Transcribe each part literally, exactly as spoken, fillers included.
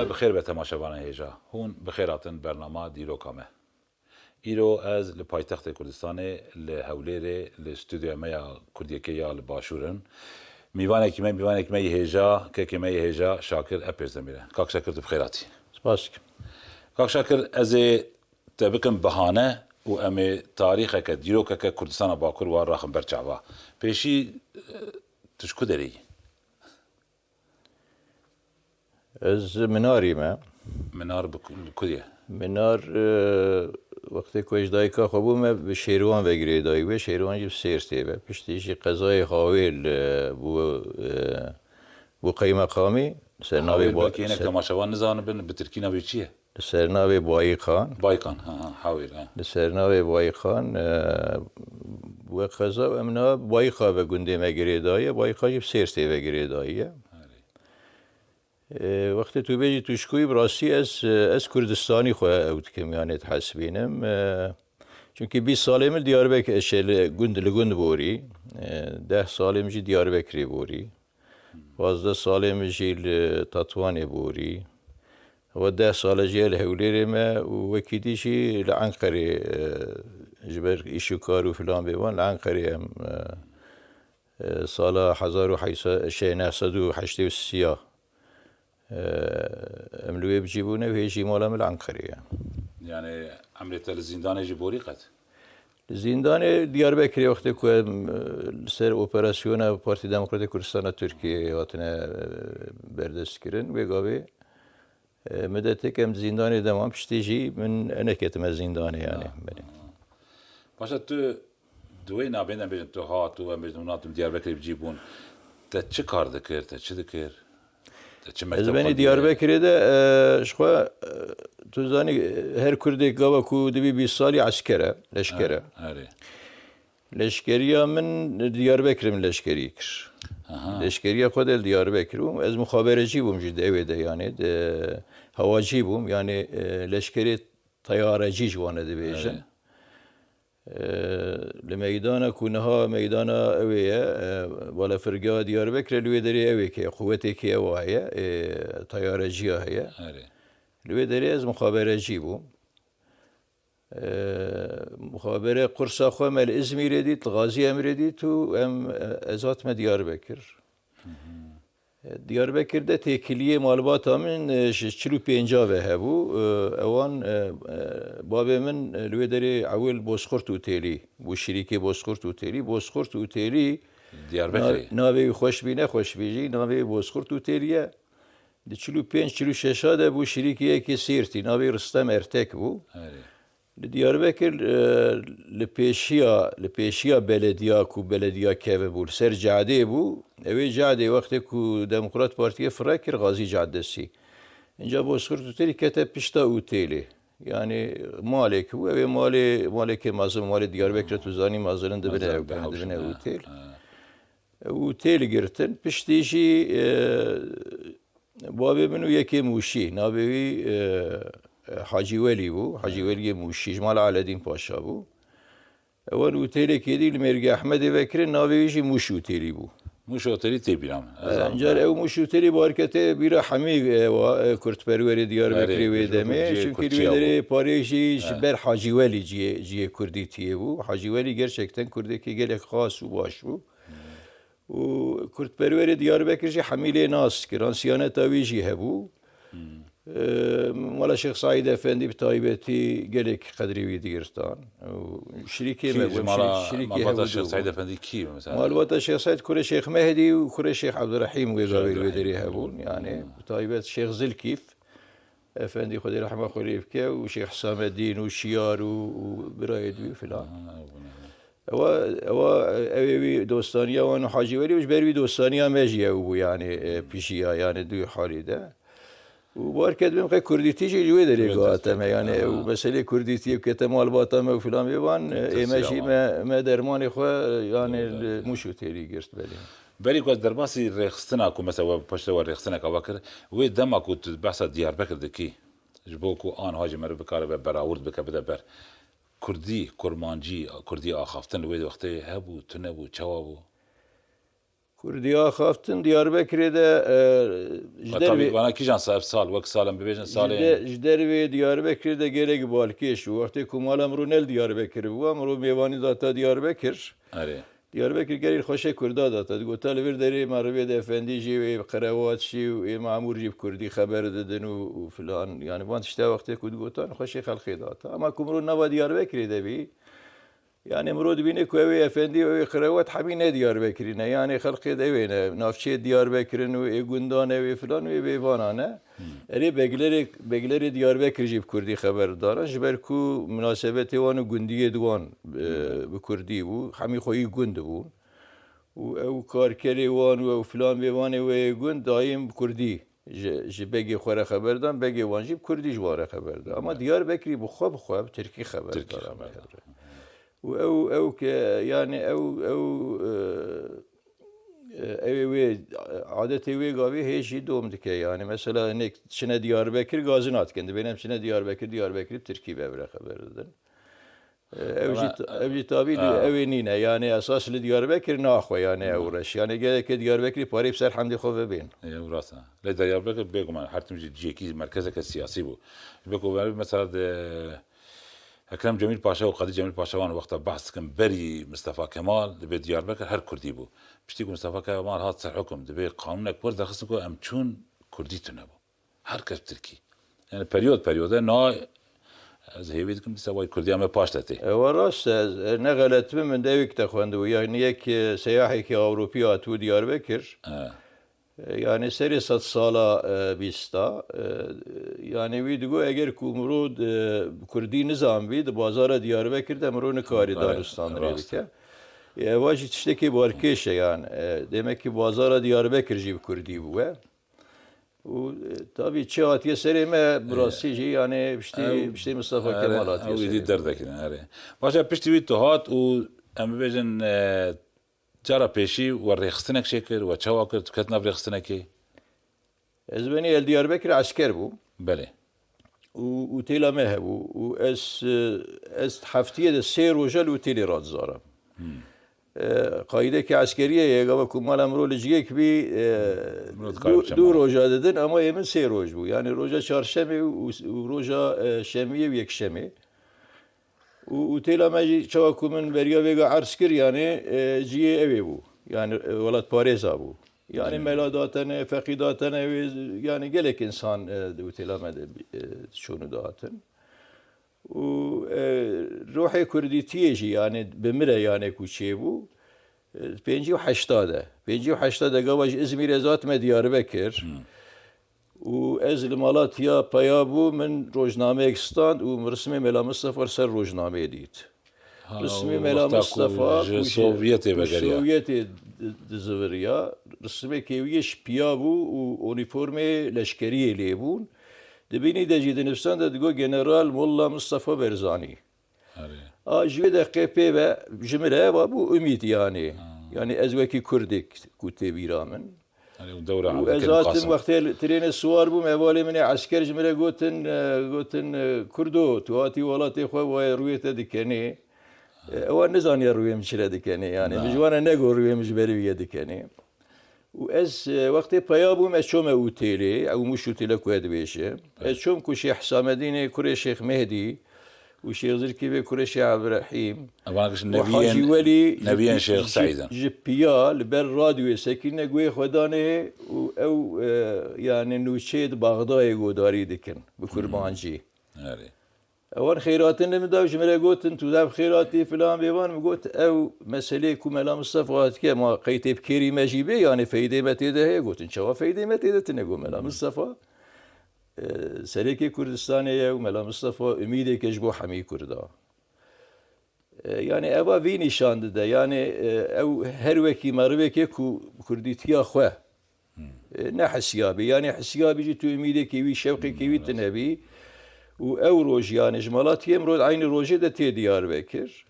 Bi xêr be temaşevanên hêja. Hûn bi xêr hatin bernama Dîroka me. Îro ez li paytextê Kurdistanê, li Hewlêrê, li stûdyoya me ya Kurdiyekê ya li Başûr in. Mîvanekî me, mîvanekî me yê hêja, kekê me yê hêja Şakir Epêzdemîr e. Kak Şakir, tu bi xêr hatî. Spas dikim. Kak Şakir, ez ê te bikim bahane û em ê tarîxeke, dîrokeke Kurdistana Bakur wan raxin ber çava. Pêşî, e, tu ji ku derê yî? Ez Minarî me. Minar bi ku-, li ku ye? Minar, e, wextê ku ez ji dayika xwe bûme, bi Şêrwan ve girêdayî bû. Şêrwan jî bi Sêrtê ve. Piştî jî qezayê Hawêl, e, bû, e, bû qeymeqamî. Ser navê Hawêl Ba-, belkî hinek ser- temaşevan nizanibin, bi tirkî navê çi ye? Li ser navê Bayîkan. Baykan, ha, ha, Hawêl, ha. Li ser navê Bayîkan, e, we qeza û em niha Bayîka ve gundê me girêdaye, Bayîka jî bi Sêrtê ve girêdaye. Erê. E, wextê tu bêjî tu ji ku yî, bi rastî ez, e, ez Kurdistanî xwe ew dikim, yanê dihesibînim. E, çunkî bîst salê min li Diyarbekir, e, şey, li gund, li gund borî. E, deh salê min jî Diyarbekirê borî. Pazdeh salê min jî li Tatwanê borî. Ewa deh sal e jî li Hewlêrê me û wekî dî jî li Enqerê, e, ji ber îş û kar û filan bêvan li Enqerê em, e, e, sala hezar û heyt sed, şey, neh sed û heştê û sê ya, e, em li wê bi cî bûne û hê jî mala min li Enqerê ye. Yani emrê te li zîndanê jî borî qet? Li zîndanê Diyarbekirê wextê ku em, e, li ser operasyona Partî Demokratîk Kurdistana Tirkiyeyê hatine, e, berdestkirin, wê gavê, e, midetêk em zîndanê de man, piştî jî min neketime zîndanê, yani. Ha. Belê. Paşa tu di wê nabên em bêjin tu hat û em bêjin hûn hatin Diyarbekirê bi cî bûn. Te çi kar dikir, te çi dikir? Te çi Ez mekteb benî xwendî? Diyarbekirê de, e, ji xwe, e, tu zanî, e, her Kurdek gava ku dibî bîst salî esker e, leşker e. Erê, erê. Leşkeriya min Diyarbekirê min leşkerî kir. Aha. Leşkeriya xwe de li Diyarbekir bûm. Ez muxaberecî bûm jî di ewê de, yani, di hewacî bûm. Yani, e, leşkerê teyarecî ji wan e dibêjin. Erê. E, li meydana ku niha meydana ew ê ye, e, balafirgeha Diyarbekirê li wê derê ew ê ke, quwetê ke ew heye, e, teyareciya heye. Erê. Li wê derê ez muxaberecî bûm. E, muxabere qursa xwe me li Îzmîrê dît, li Gazî Emrê dît û em, e, ez hatime Diyarbekir. Hı hı. E, Diyarbekir de têkiliyê malbata min, e, ji çil û pênca ve hebû. E, ewan, e, e, bavê min, e, li wê derê ewil Bozkurt Otêlî bû, şirîkê Bozkurt Otêlî. Bozkurt Otêlî Diyarbekirê. Na-, navê wî xweş bî, nexweş bî jî, navê wî Bozkurt Otêlî ye. Di çil û pênc, çil û şeş de bû şirîkê yekê Sêrtî, navê Ristem Ertek bû. Erê. Li Diyarbekir, e, li pêşiya, li pêşiya belediya ku belediya kevin bû, li ser cadê bû. Ew ê cadê wextê ku Demokrat Partiyê fire kir, Gazî Caddesî. Înca Bozkurt Otêlî kete pişta otêlê. Yani malek bû, ew ê malê, malekê mezin, malê Diyarbekir tu zanî mezin in dibine Mezin ew, bi hewşin, dibine he, otêl. He. Otêl girtin. Piştî jî, e, bavê min û yekê Mûşî, navê wî, e, Hacî Welî bû. Hacî Weliyê Mûşî, ji mala Eledîn Paşa bû. Ewan otêlekê dî li Mêrgê Ehmedê vekirin, navê wî jî Mûş Otêlî bû. Mûş Otêlî tê bîra min. Ez E, zanim, încar he. Ew Mûş Otêlî barkete bîra hemî, e, wa, e, kurdperwerê Diyarbekirê Erê, wê demê. Cihê Çunkî li wê Kurdiya bû. Derê parê jî ji He. ber Hacî Welî cihê, cihê kurdîtiyê bû. Hacî Welî gerçekten kurdekî gelek xas û baş bû. Û kurdperwerê Diyarbekir jî hemî lê nas kirin, siyaneta wî jî hebû. Hmm. Eee, Mala Şêx Seîd Efendî bi taybetî gelek qedrê wî digirtan. Û şirîkê Kî me ji bû, mala, şirî-, şirîkê malbata hevû Şêx dû Seîd bû. Efendî kî mesela? Malbata Şêx Seîd kurê Şêx Mehdî û kurê Şêx Ebdurehîm wê Şêx gavê wê Ebdurehîm derê Ebdurehîm. hebûn. Yani, bi taybet Şêx Zilkîf Efendî Xwedê rehma xwe lê bike û Şêx Hisamedîn û Şiyar û, û birayê dû filan. Aha, ew bûne. Ewa, ewa, ew ê wî dostaniya wan û Hacî Welî û ji ber wî dostaniya me jî ew bû, yani, e, pijiya, yani, di wî halî de. Û bar ket bim qe kurdîtî jî ji wê derê Ji wê gihate derê me, yani, aha. Ew meselê kurdîtiyê bikete malbata me û filan bê van, e, Te ê me jî selaman. me, me dermanê xwe, yani, Wê li derê. Mûş Otêlî girt belê. Berî ku ez derbasî rêxistina ku mesela we paşte we rêxistineka we kir, wê dema ku tu behsa Diyarbekir dikî, ji bo ku anha jî meriv bikare ve berawird bike bide ber. Kurdî, kurmancî, kurdî axaftin li wê wextê hebû, tune bû, çawa bû? Kurdî axaftin Diyarbekirê de, e, ji Ve dervê, tabii bana kîjan sa-, sal, wek sal em bibêjin ji salê de-, ji dervê Diyarbekirê de gelek balkêş bû. Wextê ku mala min rû ne li Diyarbekir bû, em rû mêvanî data Diyarbekir. Erê. Diyarbekir gelî xweşe Kurda data. Digota li vir derê me rivê de efendî jî û ê qerewat jî û ê memûr jî bi Kurdî xeber didin û, û filan. Yani van tişta wextê ku digotan xweşê xelqê data. Ama ku mirov nava Diyarbekirê de bî, yani mirov dibîne ku ew ê efendî û ew ê qerewat hemî ne Diyarbekirî ne. Yani xelqê de ew ê ne. Navçeyê Diyarbekir in û ê gundan ew ê filan û ê bêvana ne. Hmm. Erê beglerê, beglerê Diyarbekir jî bi Kurdî xeber didana. Ji ber ku minasebetê wan û gundiyê di wan, e, Hmm. bi Kurdî bû. Hemî xweyî gund bûn. Û ew karkerê wan û ew filan bêvanê wê yê gund dayîm bi Kurdî ji, ji begê xwe re xeber dan, begê wan jî bi Kurdî ji wan re xeber da. Ama Evet. Diyarbekirî bi xwe bi xwe bi Tirkî xeber Tirkî dana xeber me da. Hev re. Û ew, ew ke, yani ew, ew, e, e, ew ê wê, adetê wê gavê hê jî dom dike. Yani mesela hinek çine Diyarbekir gazina dikin. Dibêne em çine Diyarbekir, Diyarbekirî bi Tirkî bi hev re xeber didin. E, ew jî Ama, ta-, ev jî tabî li ha. Ew ê nîne. Yani esas li Diyarbekir naxwe yani ew reş. Yani gereke Diyarbekirî parê bi ser hemdê xwe vebên. Ew rast e. Lê Diyarbekir bêguman her tim jî cihekî merkezeke siyasî bû. Ji ber ku mesela de Ekrem Cemîl Paşa û Qedî Cemîl Paşa wan wexta behs dikin berî Mistefa Kemal dibê Diyarbekir her Kurdî bû. Piştî ku Mistefa Kemal hat ser hukm dibê qanûnek wir derxistin ku em çûn Kurdî tune bû. Her kes Tirkî. Yani periyod periyode na ez hêvî dikim dîsa way Kurdiya me paş de tê. Ewa rast e, ez, e, ne xelet bim, min de ewik de xwendibû. Yani yek, e, seyahekî Ewropî hatibû Diyarbekir. He. E, yani serê sed sala, e, bîsta, e, yani wî digo eger ku mirov, e, Kurdî nizanbî, di bazara Diyarbekir de mirov nikarî Nikarî, danûstan rast e. Rê bike. E, eva jî tiştekî balkêş e yani. E, demek ki bazara Diyarbekir jî bi Kurdî bûye. Û, e, tabî çi hatiye serê me, bi E, rastî jî, yani, piştî, ew, piştî Mistefa erê, Kemal hatiye ew êdî serê me. Derdekine, erê. Baş e, piştî wî tu hat û em bibêjin, e, cara pêşî we rêxistinek çêkir, we çawa kir, tu ket nav rêxistinekê? Ez benî el Diyarbekir esker bû. Belê. Û, û têla me hebû. Û ez, e, ez heftiyê de sê roja li ûtêlê radizaram. Hmm. E, qaîdeke eskeriyê ye, gava ku mala mirov li cihek bî, e, Mirov dikare du, biçe du mala. Roja didin, ama yê min sê roj bû. Yani roja çarşemê û, û, û roja, e, şemiyê û yekşemê. Û, û têla me jî çawa ku min beriya vêga erz kir, yani, e, cihê ew ê bû. Yani, e, welatparêza bû. Yani Hmm. Mela datene, feqî datene, wê, yani gelek insan, e, di ûtêla me de, e, çûn û dihatin. Û, e, ruhê kurdîtiyê jî, yani bi min re, yani ku çêbû, e, pêncî û heşta de. Pêncî û heşta de gava ji Îzmîrê ez hatime Diyarbekir. Hmm. Û ez li Malatya peya bû, min rojnameyek stand û min risimê Mela Mistefa li ser rojnameyê dît. Ha, Risimê û Mela wexta ku Mistefa ji ku ji, Sovyetê ku vegeriya. Sovyetê di-, diziviriya, risimekê wî ji piya bû û unîformê leşkeriyê lê bûn. Di bînî de jî di nivîsan de digot General Molla Mistefa Berzanî. Erê. A, ji wê deqê pê ve ji min re eva bû umîd, yani. Ha. Yani ez wekî Kurdek ku tê bîra min. Erê, û dewra Û ez Evdekir hatim Qasim. Wextê li trênê siwar bûm, hevalê min ê esker ji min re gotin, e, gotin, e, Kurdo, tu hatî welatê xwe, wayê rûyê te dikenê. E, ewa nizaniye rûyê min çi re dikenê, yani. Na. Min ji wan re negot rûyê min ji berî wî ye dikenê. Û ez, e, wextê peya bûm, ez çome ûtêlê, ew Mûş ûtêle ku ez dibêjim. Ez Evet. Çom ku Şêx Hisamedînê kurê Şêx Mehdî û Şêx Zilkîfê kurê Şêx Ebdurehîm Evan kişin û neviyên, Hacî Welî ji neviyên pi-, Şêx ji, Seîd in. Ji piya li ber radyoyê sekîne guhê xwe danê û ew, e, yani nûçeyê di Baxdayê godarî dikin bi Hmm. kurmancî. Erê. Ewan xêratin li min da û ji min re gotin, tu dev xêratî filan bêvan, min got, ew meselê ku Mela Mistefa hatike, ma qey tê bi kêrî me jî bê, yani feydê me tê de heye? Gotin, çawa feydê me tê de tine? Got, Mela Mistefa, e, serêkê Kurdistanê ye û Mela Mistefa umîdeke ji bo hemî Kurda. E, yani eva vî nîşan dide, yani, e, ew her wekî merivekê ku kurdîtiya xwe E, ne hesiyabî. Yani hesiyabî jî tu umîdekî wî, şewqekî wî tune bî. Û ew roj, yani ji Malatiyê mirov eynî rojê de tê Diyarbekir.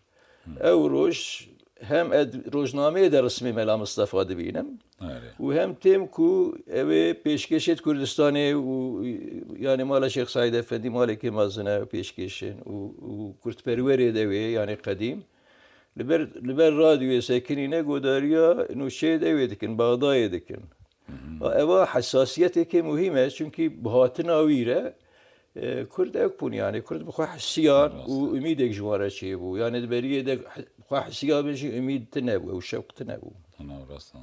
Ew roj hem ez rojnameyê de rismê Mela Mistefa dibînim. Erê. Û hem têm ku ew ê pêşkêşê di Kurdistanê û, yani mala Şêx Seîd Efendî malekê mezin e pêşkêşin û, û kurdperwerê de wê, yani qedîm. Li ber, li ber radyoyê sekinîne godariya nûçeyê de wê dikin, Bexdayê dikin. A, eva hesasiyeteke muhîm e, çunkî bi hatina wî re, e, Kurd ew bûn, yani Kurd bi xwe hisiyan û umîdek ji wan re çêbû. Yani di beriyê de he-, bi xwe hisiya bin jî umîd tine bû, ew şewq tine bû. Ana, rast, ana.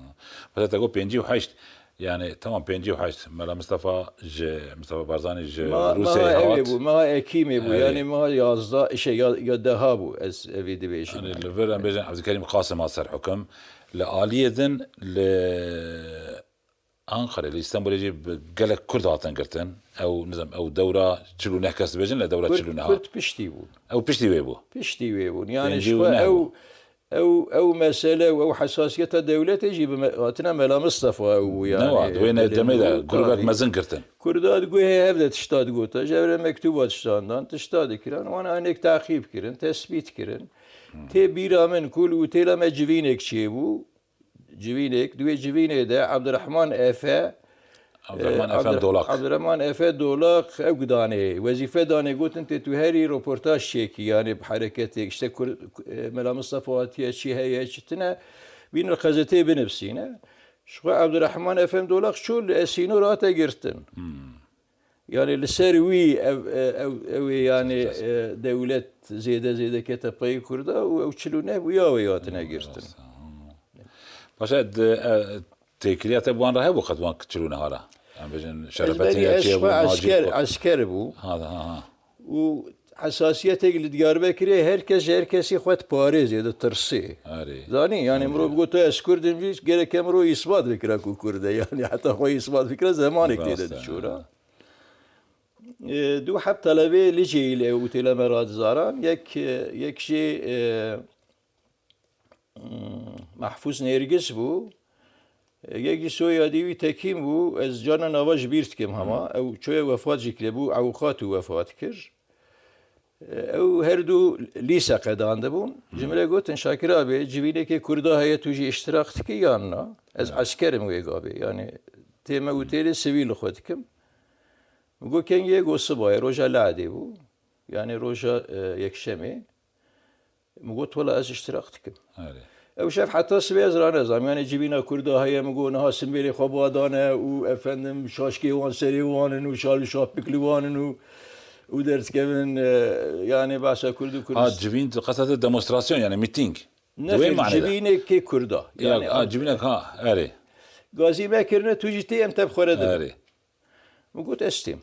Mesela te got pêncî û heşt, yani tamam, pêncî û heşt, Mela Mistefa ji, Mistefa Barzanî ji Ma-, Rûsyayê meha ew ê hat. Bû, meha Ekîmê bû, Erê. Yani meha yazdeh, şey, ya, ya deha bû, ez evî dibêjim. Yani li vir em bêjin Evdîkerîm Qasim hat ser hukum. Li aliyê din li Anqarê, li Îstanbulê jî bi gelek Kurd hatin girtin. Ew, nizam, ew dewra çil û neh kes dibêjin, li dewra Kurd, çil û neh. Kurd piştî bûn. Ew piştî wê bû. Piştî wê bûn. Yani Pêncî ji û xwe neh ew, bû. Ew, ew mesele û ew hesasiyeta dewletê jî bi me-, hatina Mela Mistefa ew bû yani. Newa, di wê ne-, demê de grûbek mezin girtin. Kurda di guhê hev de tişta digota, ji hev re mektûba tiştan dan, tişta dikirin. Wan hinek teqîb kirin, tespît kirin. Tê bîra min ku li otêla me civînek çêbû. Civînek, di wê civînê de Abdurrahman Efe, Abdurrahman e, Efe Abdur-, Dolak. Abdurrahman Efe Dolak ew danê, wezîfe danê, gotin tê tu herî roportaj çêkî, yani bi hereketê, işte Kur-, e, Mela Mistefa hatiye, çi heye, çi tine, bînin qezetê binivsîne. Ji xwe Abdurrahman Efe Dolak çû li Esînor hate girtin. Yani li ser wî ev, ev, ew ê yani, e, dewlet zêde zêde kete payê Kurda û ew çil û neh bû ya wê hatine girtin. Paşa di, e, têkiliya te bi wan re hebû qet wan çil û neh re? Em bêjin Ez şerefetî berî ya ez çi xwe hebû, Nacî esker, Ko-, esker bû. Ha, ha, ha. Û hesasiyetek li Diyarbekirê her kes ji her kesî xwe diparêzê, ditirsê. Erê. Zanî, yani Erê. Mirov got, "Ez Kurd im," jî gerek e mirov îsbat bikira ku Kurd e. Yani heta xwe îsbat bikira zemanek tê de Rast e, diçûra. ha. E, du heb telebê Liceyî li ew têle me radizaran. Yek, e, yek jê, e, hmm, Mahfûz Nêrgiz bû. E, yek jî soyadî wî Tekîn bû. Ez carna nava ji bîr dikim hema. Ew çoye wefat jî kiribû, ewqat û wefat kir. E, ew her du lîse qedandibûn. Ji min re gotin, "Şakir abi, civînekê Kurda heye, tu jî îştirak dikî yan na?" Ez esker im wê gavê. Yani tê me û têlê sivîl li xwe dikim. Min got, "Kengê?" Got, "Sibayê, roja Lehdê bû." Yani roja, e, yekşemê. Min got, "Wela ez îştirak dikim." Erê. Ew şev heta sibê ez ranezam. Yani civîna Kurda heye, min got, "Niha simbêlê xwe badane û efendim şaşkê wan serê wan in û şal û şapik li wan in û, û derdikevin, e, yani behsa Kurd û Kurd." Ha, civîn, qesete demonstrasyon, yani mîtîng. Ne Di wê xêr, manada. Civînekê Kurda. Ya, Yani ha, civînek, ha, erê. Gazî me kirine, tu jî tê, em te bi xwe re dibin. Erê. Min got, "Ez têm."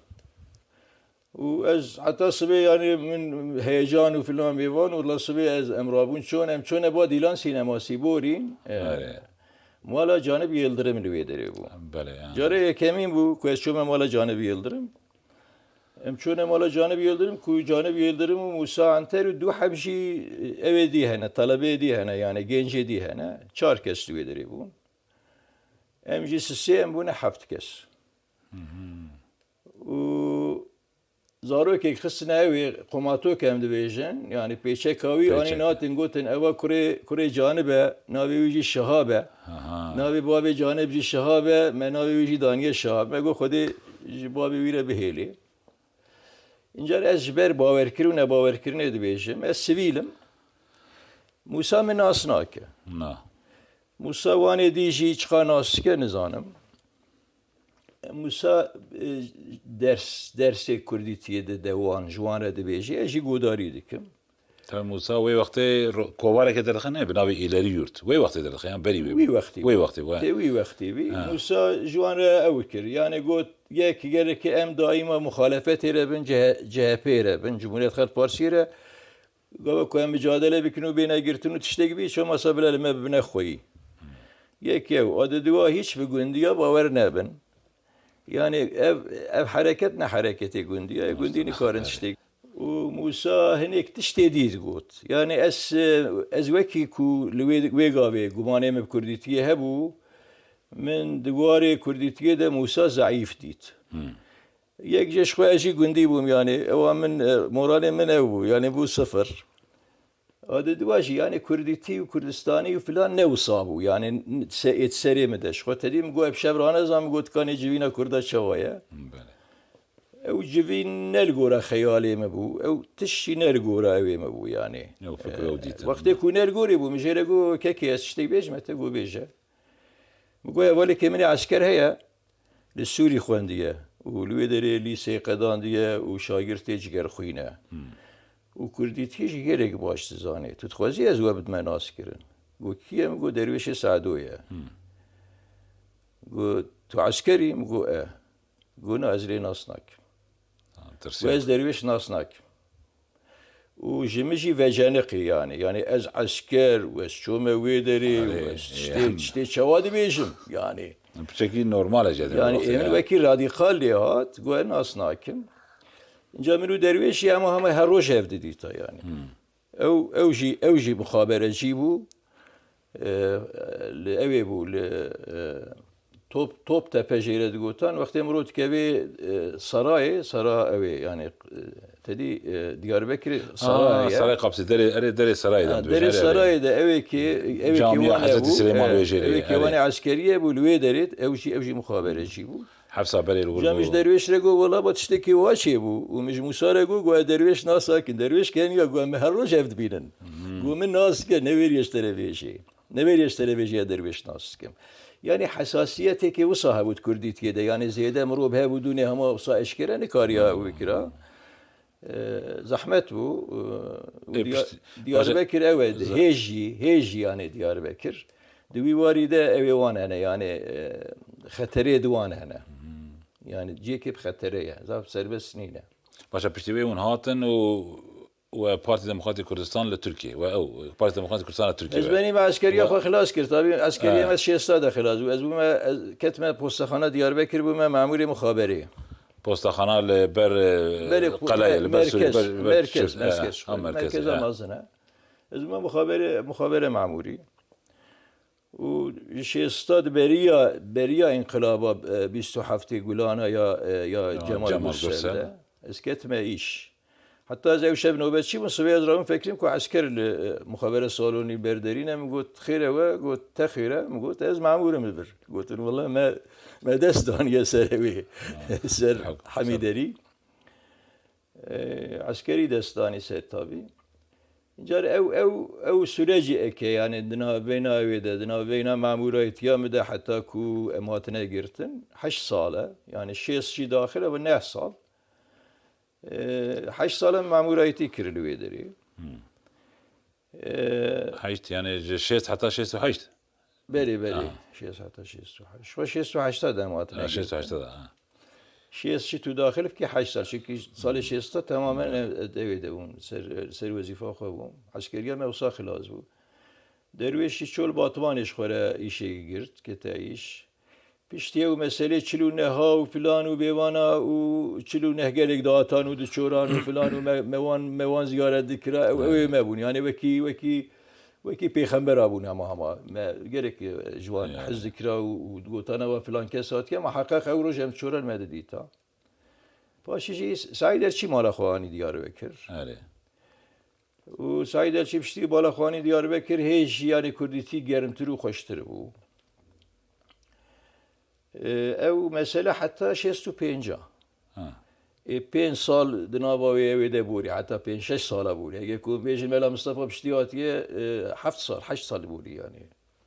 Û ez heta sibê, yani min heyecan û filan bêvan û la sibê ez em rabûn çûn, em çûne ba Dîlan Sînema Sîborîn. E, Erê. Mala Canib Yildirim li wê derê bû. Belê, yani. Carê yekemîn bû ku ez çûme mala Canib Yildirim. Em çûne mala Canib Yildirim ku Canib Yildirim û Musa Anter û du heb jî ew ê dî hene, telebeyê dî hene, yani gencê dî hene. Çar kes li wê derê bûn. Em jî sisê em bûne heft kes. Û zarokek xistine ew ê qomatok em dibêjin, yani pêçeka wî anîn Pêçek. Hatin gotin, "Eva kurê, kurê Canib e, navê wî jî Şihab e. Aha. Navê bavê Canib jî Şihab e, me navê wî jî daniye Şihab." Me got, "Xwedê ji bavê wî re bihêlê." Încar ez ji ber bawerkir û nebawerkirinê dibêjim, ez sivîl im. Musa min nas nake. Na. Musa wanê dî jî çiqa nas dike nizanim. Musa, e, ders, dersê kurdîtiyê dide wan, ji wan re dibêje, ez jî godarî dikim. Tabii Musa wê wextê ro-, kovareke derdixe ne, bi navê Îlerî Yurt. Wê wextê derdixe, yan berî wê Wî bû? Wextî bû. Wê wextê, wê. Tê wî wextê bî. Ha. Musa ji wan re ew kir. Yani got, yek gereke em daîma muxalefetê re bin, C H, C H P re bin, Cumhuriyet Halk Partisi re. Gava ku em micadele bikin û bêne girtin û tiştek bî, ço masa bile li me bibine xweyî. Yek ew, a di dua hîç bi gundiya bawer nebin. Yani ev, ev hereket ne hereketê gundiya ye. Gundî nikarin tiştek. Û Musa hinek tiştê dî digot. Yani ez, ez wekî ku li wê, wê gavê gumanê min bi kurdîtiyê hebû, min di warê kurdîtiyê de Musa zeîf dît. Yek ji xwe ez jî gundî bûm, yani ewa min, e, moralê min ew bû, yani bû sifir. A di dua jî, yani kurdîtî û kurdistanî û filan ne wisa bû, yani n-, se-, êt serê min de. Ji xwe tedî min got, ev şev ranezan, min got, kanê civîna kurda çawa ye? Belê. Ew civîn ne li gora xeyalê min bû, ew tişt jî ne li gora ewê min bû, yanî. Ew fikr, ew dîtin. Wextê ku ne li gorê bû, min jê re got, "Kekê, ez tiştek bêjime te?" Got, "Bêje." Min got, "Hevalekê min ê esker heye, li Sûrî xwendiye û li wê derê lîseyê qedandiye û şagirtê cigerxwîn e. Û kurdîtî jî gelek baş dizanê. Tu dixwazî ez we bidime naskirin?" Got, "Kî ye?" Min got, "Derwêşê Sedo ye." Got, "Tu eskerî?" Min got, "E." Got, "Na, ez lê nas nakim." Ha, Got, "Ez derwêş nas nakim." Û ji min jî veceniqî, yanî. Yanî ez esker û ez çûme wê derê û Erê, ez tiştê, em. tiştê çawa dibêjim, yanî. Piçekî normal e, jê Yanî dibêjim, ê min ya. wekî radîkal lê hat, got, "Ez nas nakim." Înca min û derwêşî hema hema her roj hev didîta, yanî. Ew, ew jî, ew jî muxaberecî bû. E, li ewê bû, li, e, Top, Toptepe jê re digotan. Wextê mirov dikevê, e, Sarayê, Sara ewê, yanî, e, tedî, e, Diyarbekirê Saray Aa, heye. Saray Kapsê, derê, erê, derê Sarayê Ha, de derê dibêjin, erê, erê. Sarayê de ewê ki, ewê ki Camiya wan Hezretî hebû, Silêman e, wê jêrê, ewê ki wan erê. ê eskerî hebû li wê derê, ew jî, ew jî muxaberecî bû. Hefsa berê li wir Cem ji bû. derwêş re got, "Wela, ba tiştekî wa çêbû." Û min ji Mûsa re got, "Got, derwêş nasakin, derwêş keniya, got, em her roj hev dibînin." Got, "Min nas dike, ne wêrî ez te re bêjê. Ne wêrî ez te re bêjê, ez derwêş nas dikim." Yanî hesasiyeteke wisa hebû di kurdîtiyê de. Yanî zêde mirov hebû dûnê hema wisa eşkere nikariya ew bikira. E, zehmet bû. E, û Ê, Diya-, pişt-, Diyarbekir ew e, ze- hêj jî, hêj jî yanî Diyarbekir. Di wî warî de ew ê wan hene, yanî, e, xeterê di wan hene. Yanî cihekê bi xetere ye. Zaf serbest nîne. Başa piştî wê hûn hatin û, û Partî Demokratîk Kurdistan li Tirkiyê. We ew, Partî Demokratîk Kurdistan li Tirkiyê Ez we. benî me eskeriya We xwe xilas kir. Tabî eskeriya He. me şêsta de xilas bû. Ez bûme, ez ketime postexana Diyarbekir bûme memûrê muxaberê. Postaxana li ber, e, Belê, qeleyê, me-, li ber Sûrî, merkez, ber, ber merkez, Sûrî, e, merkez. ha, merkez, Merkeza e. mezin e. Ez bûme muxabere, muxabere memûrî. Û ji şêsta di beriya, beriya înqilaba, e, bîst û heftê Gulana ya, e, ya Ya, Cemal Cemal Gürsel Gürsel. de. Ez ketime îş. Heta ez ew şev nobetçî bûm, sibê ez rabûm fekirîm ku esker li, e, muxabere salonî berderî ne. Min got, "Xêr e we?" Got, "Te xêr e?" Min got, "Ez memûr im li vir." Gotin, "Wele me, me dest daniye ser ewê, ser Yok, Hemîderî." E, eskerî dest danî ser tabî. Încar ew, ew, ew surecî eke, yanî di navbeyna wê de, di navbeyna memûrayîtiya min de heta ku em hatine girtin, heşt sal e. Yanî şêst jî daxil e, bi neh sal. E, heşt sal em memûrayîtî kirin li wê derê. E, Heşt, yanî ji şêst heta şêst û heşt? Belê, belê. Ha. Şêst heta şêst û heşt. Ji xwe şêst û heşta de em hatine Ha, girtin. şêst û heşta de, ha. Şêst jî tu daxil bikî heşt sal. Çimkî salê şêsta temamen Belê. ev, ev ê de bûm. Ser, ser wezîfa xwe bûm. Eskeriya me wisa xilas bû. Derwêşî çol Batmanê ji xwe re îşê girt, kete îş. Piştî ew meselê çil û neha û filan û bêvana û çil û neh gelek datan û diçoran û filan û me, me wan, me wan ziyaret dikira, ew, ew ê me bûn. Yanî wekî, wekî, wekî pêxembera bûn hema hema. Me gelek, e, ji wan Ya. hez dikira û, û digotana we filan kes hatiye, ma heqeq ew roj em çoren me didîta. Paşî jî Saîd Erçî mala xwe anî Diyarbekir. Erê. Û Saîd Elçî piştî bala xwe anî Diyarbekir, hê jiyanê kurdîtî germtir û xweştir bû. E, ew mesele heta şêst û pênc a. Ha. Ê pênc sal di nava wê ewê de borî, heta pênc şeş sala borî. Eger ku bêjin Mela Mistefa piştî hatiye, e, heft sal, heşt sal borî yanî.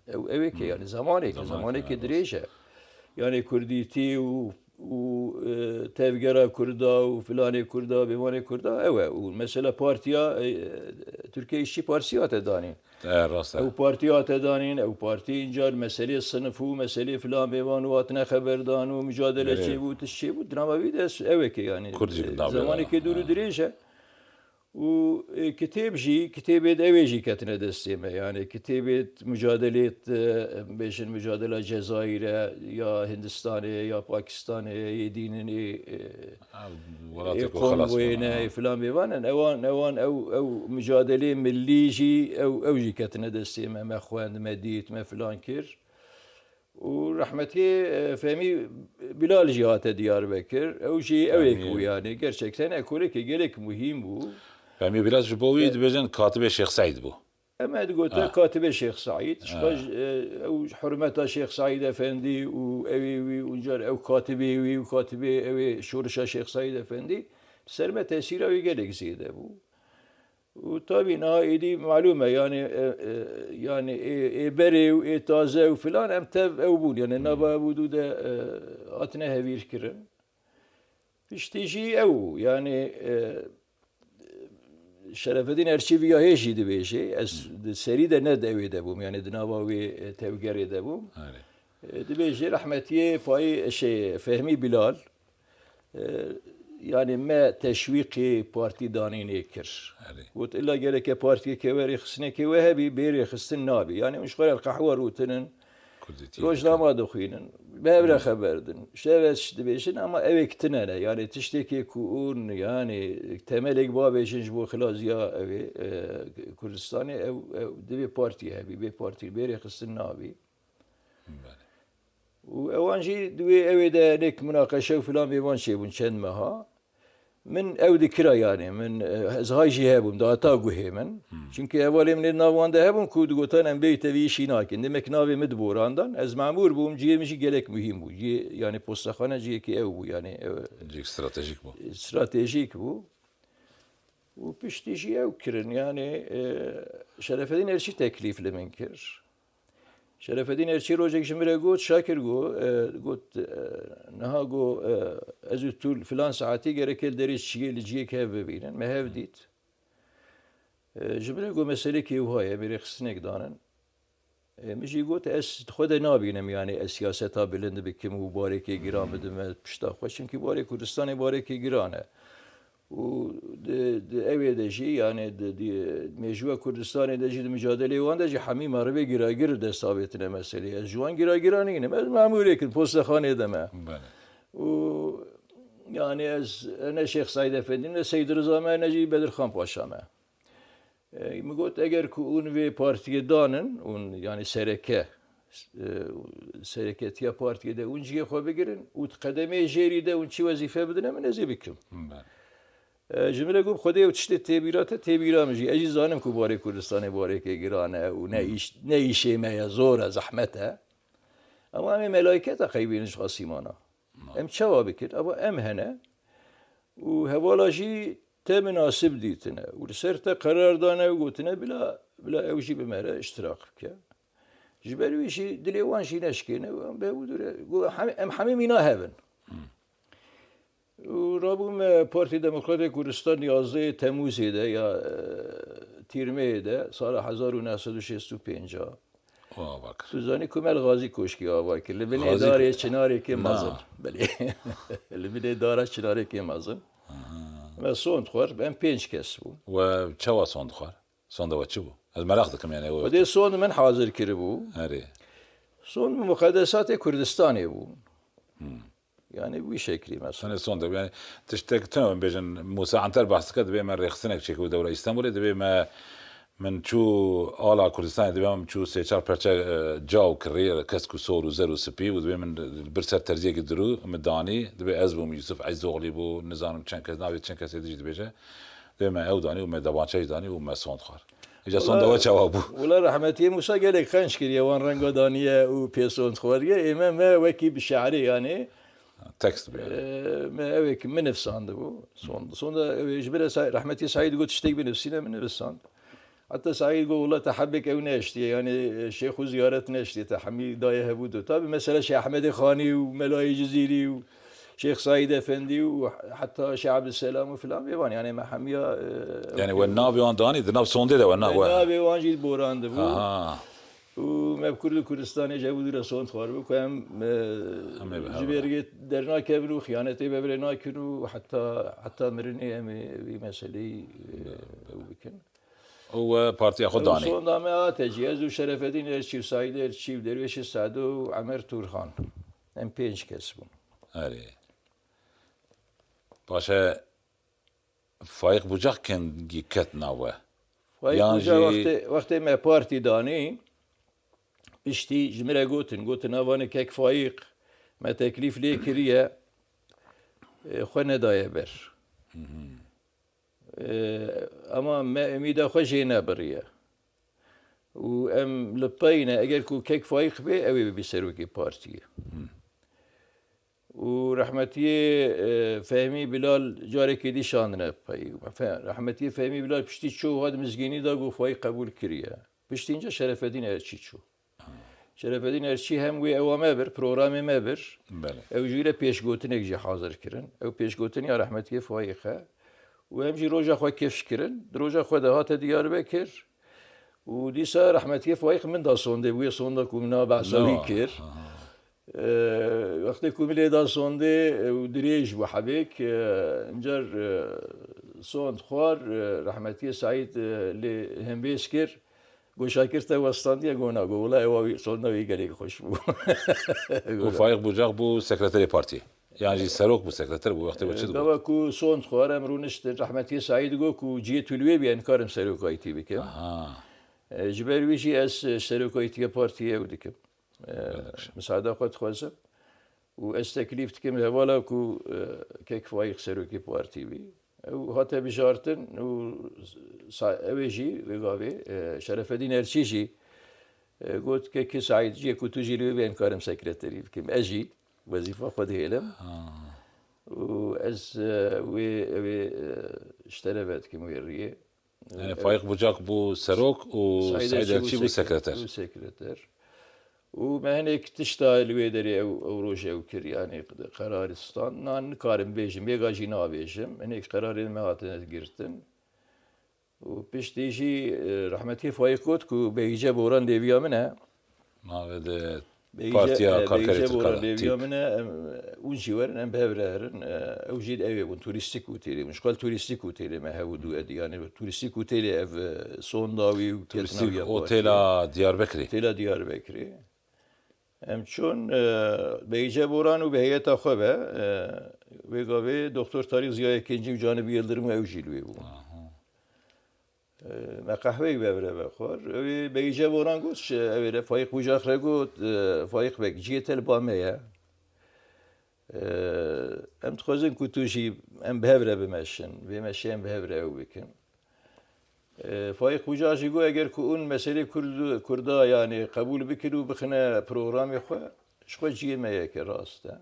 Ew, ew ê ke, Hmm. yanî zamanê ke, Zamanê zamanê ke ke, dirêj e. Yanî kurdîtî û, û, e, tevgera kurda û filanê kurda, bêvanê kurda, ew e. Û mesela partiya, e, Türkiye İşçi Partisi hate danîn. E, rast e. Ew partî hate danîn, ew partî încar meselê sinif û meselê filan bêvan û hatine xeberdan û mücadele Belê. çêbû, tişt çêbû. Di nava wî de ew e ke, yanî, Kurd jî e, di nava zamanê wî de. ke dûr û Ha. dirêj e. Û, e, kitêb jî, kitêbê di ewê jî ketine destê me. Yanî kitêbê mucadelê, e, em bêjin mucadela Cezayîr e, ya Hindistanê, ya Pakistanê, yê dînin ê, e, Ha, ê welatê ku xelas Kongoyê bûn, ne, ha. ê filan bêvan in. Ewan, ewan ew, ew mucadelê millî jî, ew, ew jî ketine destê me. Me xwend, me dît, me filan kir. Û rehmetî, e, Fehmî Bilal jî hate Diyarbekir. Ew jî ew ê Fehmî. ku, yanî, gerçekten ekoleke gelek muhîm bû. Fehmî Bilal ji bo wî E, dibêjin katibê Şêx Seîd bû. Em e digote Ha. Katibê Şêx Seîd. Ji Ha. xwe ji, e, ew hurmeta Şêx Seîd Efendî û ewê wî û car ew katibê wî û katibê ewê şorişa Şêx Seîd Efendî, ser me tesîra wî gelek zêde bû. Û tabî niha êdî malûm e, yanî, e, e, yanî ê, ê berê û ê taze û filan em tev ew bûn. Yanî Hmm. nava ew û dû de, e, hatine hevîrkirin. Piştî jî ew, yanî, e, Şerefedîn Erçî viya hê jî dibêje, ez Hmm. di serî de ne di ewê de bûm, yanî di nava wê, e, tevgerê de bûm. Erê. E, dibêje rehmetiyê Fayî, şey, Fehmî Bilal, e, yanî me teşwîqê partî danînê kir. Erê. Got, illa gereke partiyeke we rêxistinekê we hebî, bê rêxistin nabî. Yanî hûn ji xwe re qehwe rûtinin, Kurdîtiyê rojnama dixwînin, bi hev re xeber din. Ji hev re tişt dibêjin, ama ewêk tine ne. Yanî tiştekê ku hûn, yanî temelek bavêjin ji bo xilaziya ewê, e, Kurdistanê, ew, ew divê partî hebî, bê partî, bê rêxistin nabî. Belê. Û ewan jî di wê ewê de hinek munaqeşe û filan vê van çêbûn çend meha. Min ew dikira, yanî min, e, ez hay jî hebûm, dihata guhê min. Hmm. Çimkî hevalê min ê di nav wan de hebûn ku digotan em bêyî te vî îşî nakin. Demek navê min diborandan. Ez memûr bûm, cihê min jî gelek muhîm bû. Cihê, yanî postexane cihekî ew bû, yanî, e, Cihek stratejîk bû. stratejîk bû. Û piştî jî ew kirin, yanî, e, Şerefedîn Erçî teklîf li min kir. Şerefedîn Erçî rojek ji min re got, Şakir, got, e, got, e, niha, got, e, ez û tu li filan saetî gereke li derê çiyê li ciyek hev bibînin. Me hev dît. E, ji min re got, meselekê wiha ye, em ê rêxistinek danin. E, min jî got, ez xwe de nabînim, yanî ez siyaseta bilind bikim û barekê giran bidim me pişta xwe. Çimkî barê Kurdistanê barekê giran e. Û di, di ewê de jî, yanî di, di mêjûya Kurdistanê de jî, di micadelê wan de jî hemî merivê giragir dest avêtine meselê. Ez ji wan giragirî nînim. Ez memûrêk im, postexanê de me. Belê. Û yanî ez ne Şêx Seîd Efendî, ne Seîd Riza me, ne jî Bedirxan Paşa me. E, min got, eger ku hûn vê partiyê danin, hûn, yanî sereke, e, sereketiya partiyê de hûn cihê xwe bigirin û di qedemeyê jêrî de hûn çi wezîfe bidine min, ez ê bikim. Belê. E, ji min re got, Xwedê ew tiştê tê bîra te, tê bîra min jî. Ez jî zanim ku barê Kurdistanê barekê giran e û ne Hmm. îş, ne îşê me ye, zor e, zehmet e. Ama em ê melayketa qeybînin ji asîmana. Ma. Em çawa bikin? Ava em hene û hevala jî te minasib dîtine û li ser te qerar dane û gotine, bila, bila ew jî bi me re iştirak bike. Ji ber wî jî dilê wan jî neşkêne û em bi hev dû re, got, hem, em hemî mîna hev in. Hmm. Û rabû me Partî Demokratê Kurdistan yazdehê Temûzê de ya, e, Tîrmeyê de, sala hezar û neh sed û şêst û pênc a. Ava kir. Tu zanî ku me li Xazî Koşkê ava kir. Li binê Xazî darê Ko-, çinarêkê na. mezin. Belê. Li binê dara çinarêkê mezin. Aha. Me sond xwar, em pênc kes bûn. We çawa sond xwar? Sonda we çi bû? Ez meraq dikim, yani, we Xwedê sond min hazir kiribû. Erê. Sond min muqedesatê Kurdistanê bû. Hmm. Yani wî şeklî mesela. Tenê son de, yani tiştek tune em bêjin, Musa Anter behs dike, dibê me rêxistinek çêkir dewra Îstanbulê, dibê me, min çû ala Kurdistanê, dibê min çû sê çar perçe, e, caw kirî, kesk û sor û zer û spî û dibê min bir ser terziyekî dirû min danî, dibê ez bûm, Yusuf Ezoğlu bû, nizanim çend kes, navê çend kesê dijî dibêje. Dê me ew danî û me debançe jî danî û me sond xwar. Îca sonda we çawa bû? Wila rehmetiyê Musa gelek qenc kiriye, wan renga daniye û pê sond xwariye. Ê me, me wekî bi şe'rê, yanî, Tekst bi, yanî. E, me ewek min nivsandibû. Sond, sonda ew ê ji ber re Sa-, rehmetî Saîd got tiştek binivsîne, min nivisand. Heta Saîd got, wila te hebek ew neştiye, yanî, e, Şêxû ziyaret neştiye, te hemî daye hebû do. Tabi mesela Şêx Ehmedê Xanî û Melayê Cizîrî û Şêx Saîd Efendî û heta Şêx Ebdulselam û filan vê van, yanî me hemiya, e, Yani we navê wan danî, di nav sondê de we na-, we. Navê wan jî borandibû. Aha. Û me bi Kurd û Kurdistanê ji ew dû re sond xwaribû ku em, e, Em ê bi hev ji re. vê rê dernakevin û xiyanetê bevirê nakin û heta, heta mirinê em ê vî meseleyî, e, ew bikin. Û we partiya xwe Ew danî. sonda me hate jî, ez û Şerefedîn Erçî û Saîd Erçî û Dervêşê Sedo û Emer Turhan. Em pênc kes bûn. Erê. Paşe Faîq Bucak kengî ket nav we? Faîq Yan Bucak jî wextê, wextê me partî danî, piştî ji min re gotin, gotin, "Nava ne kek Faîq, me teklîf lê kiriye, e, xwe nedaye ber." Hı hı. E, ama me umîda xwe jê nebiriye. Û em li pey ne, eger ku kek Faîq bê, ew ê bibî serokê partiyê. Û rehmetiyê, e, Fehmî Bilal carekê dî şandine pey. Fe-, rehmetiyê Fehmî Bilal piştî çû hat mizgînî da, got Faîq qebûl kiriye. Piştî înca Şerefedîn Erçî çû. Şerefedîn Erçî hem wê ewa me bir, programê me bir. Belê. Ew jî re pêşgotinek jî hazir kirin. Ew pêşgotin ya rehmetiyê Faîq e. Û hem jî roja xwe kifş kirin. Di roja xwe de hate Diyarbekir. Û dîsa rehmetiyê Faîq min da sondê, bûye sonda ku min a behsa wî kir. Aha. E, wextê ku min lê da sondê, e, û dirêj bû hebêk, e, incar, e, sond xwar, e, rehmetiyê Seîd, e, lê hembêz kir. Got, "Şakir te westandiye?" Got, "Na." Got, "Wela ewa wî, sonda wî gelek xweş bû." Û Faîq Bucak bû sekreterê partiyê. Yan jî serok bû, sekreter bû, wextê we çi dibû? Gava ku sond xwar em rûniştin, rehmetiyê Seîd got ku cihê tu li wê bî, ez nikarim serokayîtî bikim. Aha. E, ji ber wî jî ez, e, serokayîtiya partiyê ew dikim. E, Belek. Misada xwe dixwazim. Û ez teklîf dikim hevala ku, e, kek Faîq serokê partî bî. Ew hate bijartin û sa-, ew ê jî wê gavê, e, Şerefedîn Erçî jî, e, got, "Kekê Seîd, cihê ku tu jî li wê bê, ez nikarim sekreterî bikim." Ez jî wezîfa xwe dihêlim. Ha. Û ez, e, wê, ew ê, e, ji te re vedikim wê riyê. Yani Faîq Bucak bû serok û Seîd Erçî bû sekreter. Bû sekreter. Û me hinek tişta li wê derê ew, ew rojê ew kir, yani qerarê stand. Na, nikarim bêjim, yeka jî nabêjim. Hinek qerarên me hatine girtin. Û piştî jî, e, rehmetî Faîq got ku Beyîce Boran lêviya min e. Navê de Beyîce, Partiya e, Karkerê Beyîce Tirkan Boran lêviya min e, em, hûn jî werin, em bi hev re herin, e, ew jî ew ê bûn, turîstîk otêlê bûn. Ji xwe li turîstîk otêlê me hew dû edî, yani turîstîk otêlê ev, e, sonda wî û ketina wî ya partiya. Otêla Diyarbekirê. Otêla Diyarbekirê. Em çûn, e, Beyîce Boran û bi heyeta xwe ve, e, wê gavê Doktor Tarîk Ziya Yekîncî û Canib Yildirim û ew jî li wê bûn. Aha. E, me qehweyek bi hev re vexwar. Ew ê Beyîce Boran got, ji ew ê re Faîq Bucak re got, e, "Faîq Beg, cihê te li ba me ye. E, em dixwazin ku tu jî em bi hev re bimeşin, vê meşê em bi hev re ew bikin." E, Faîq Bucak jî got, "Eger ku hûn meselê Kurd, Kurda, yani qebûl bikin û bixine programê xwe, ji xwe cihê me yek e, rast e."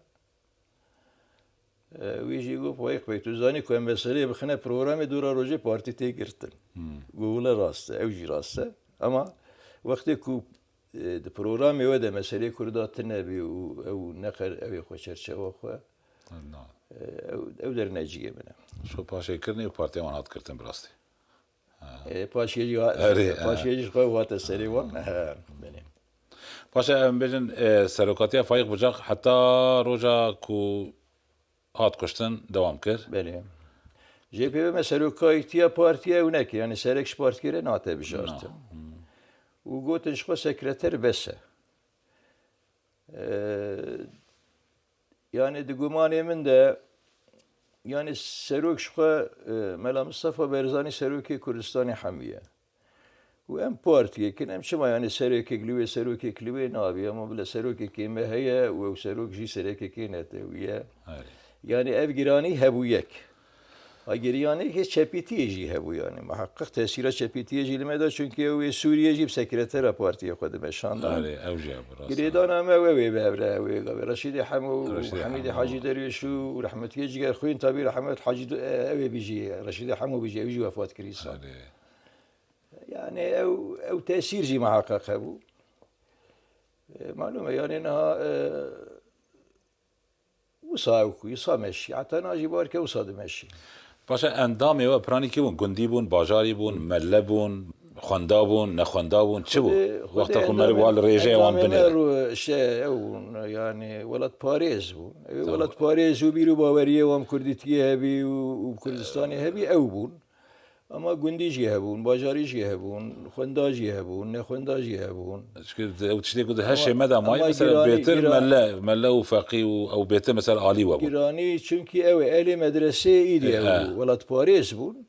E, wî jî got, "Faîq Bey, tu zanî ku em meseleyê bixine programê, dora rojê partî tê girtin." Hmm. Got, "Wile rast e, ew jî rast e. Ama wextê ku, e, di programê we de meseleyê Kurda tune bî û ew neqer ew ê xwe çerçewa xwe, Na. e, ew, ew derne cihê min e." Şo paşê kirinê û partiya wan hat girtin bi rastî. Ha. E, paşê jî ha-, Erê, ha. Paşê jî xwe hate serê wan. Ha, belê. Paşa em bêjin, e, serokatiya Faîq Bucak heta roja ku hat kuştin dewam kir. Belê. J P B me serokayîtiya partiyê ew nekir, yani serek ji partiyê re nate bijartin. Na. Hmm. Û gotin ji xwe sekreter bes e. E, yani di gumanê min de, yani serok ji xwe, e, Mela Mistefa Barzanî serokê Kurdistanê hemî ye. Û em partiyek in, em çima yani serokek li wê, serokek li wê nabî, ama bile serokekê me heye û ew serok jî serekekê netewî ye. Erê. Yani ev giranî hebûyek. A giranî hê çepîtiyê jî hebû yani. Miheqqiq tesîra çepîtiyê jî li me de, çunkî ew ê Sûriyê jî bi sekretera partiyê xwe dimeşanda. Erê, ew jî hebû, rast e. Girêdana me ew ê bi hev re, ew ê gavê. Reşîdê Hemo û Reşîdê Hemîdê Hemo. Hacî Derwêş û rehmetiyê cigerxwîn tabî rehmet Hacî Du-, e, ew ê bijî, Reşîdê Hemo bijî, ew jî wefat kirî sal. Erê. Yani ew, ew tesîr jî miheqeq hebû. E, malûm e, yani niha, e, wisa ew ku, wisa meşî. Heta niha jî bar ke wisa dimeşî. Paşa endamê we piranî kî bûn? Gundî bûn, bajarî bûn, melle bûn, xwenda bûn, nexwenda bûn, çi bû? Xwedê, xwedê Wexta ku endamê, meriv wa li rêjeyê wan endamê binêre. Me ru-, şey, ew, yani welatparêz bûn. Ew Tamam. Welatparêz û bîr û baweriyê wan Kurdîtiyê hebî û, û Kurdistanê hebî ew bûn. Ama gundî jî hebûn, bajarî jî hebûn, xwenda jî hebûn, nexwenda jî hebûn. Çike ew tiştê ku di heşê Ama, me de mayî, ama mesela giranî, bêtir gira-, melle, melle û feqî û ew bêtir mesela alî we bû. Giranî, çunkî ew ê ehlê medreseyê îdî Ê, ew he. bû. Welatparêz bûn.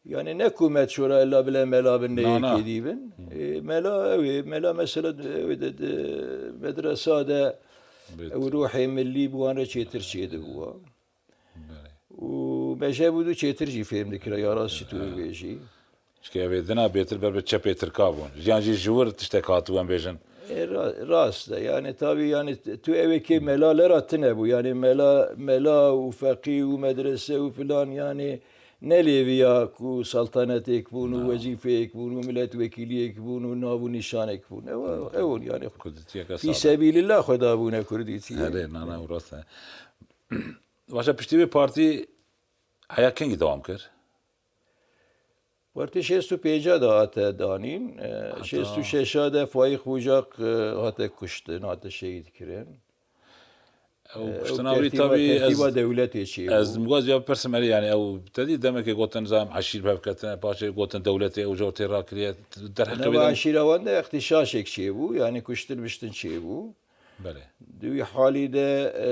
Yani ne ku me şora illa bile mela bin ne Na, na. yekê dî bin. Hı. E, mela ew ê, mela mesela ew ê de, de medresa de Bêtir. ew ruhê millî bi wan re çêtir çêdibû. Belê. Û me ji hev û du çêtir jî fêm dikira, ya rastî tu bibêjî. Çike ev ê dina bêtir ber bi çepê Tirka bûn. Jiyan jî ji wir tiştek hatibû em bêjin. E, ra-, rast e. Yani tabii yani t-, tu ev ê kê mela lera tine bû. Yani mela, mela û feqî û medrese û filan yani ne lêviya ku saltanetêk bûn û Na. wezîfeyêk bûn û milletvekîliyêk bûn û nav û nîşanek bûn. Ew, ew yani Kurdîtiyeke fî sade. Sebîlillah xwe dabûne Kurdîtiyê. Erê, na, na, ew rast e. Başa piştî vê partî heya kengî dewam kir? Partî şêst û pênca de hate danîn, e, Heta şêst û şeş de Faîq Bucak, e, hate kuştin, hate şehîd kirin. Ew E, ew kuştina wî tertîba, tabî ez, tertîba dewletê çêbû. Ez mixwaz ya bipirsim, erê, yani ew te dî demekê gotin zam eşîr bi hev ketine, paşê gotin dewletê ew jor tê rakiriye, derheqê Nava wî de eşîra wan de îxtîşaşek çêbû, yani kuştin biştin çêbû. Belê. Di wî halî de, e,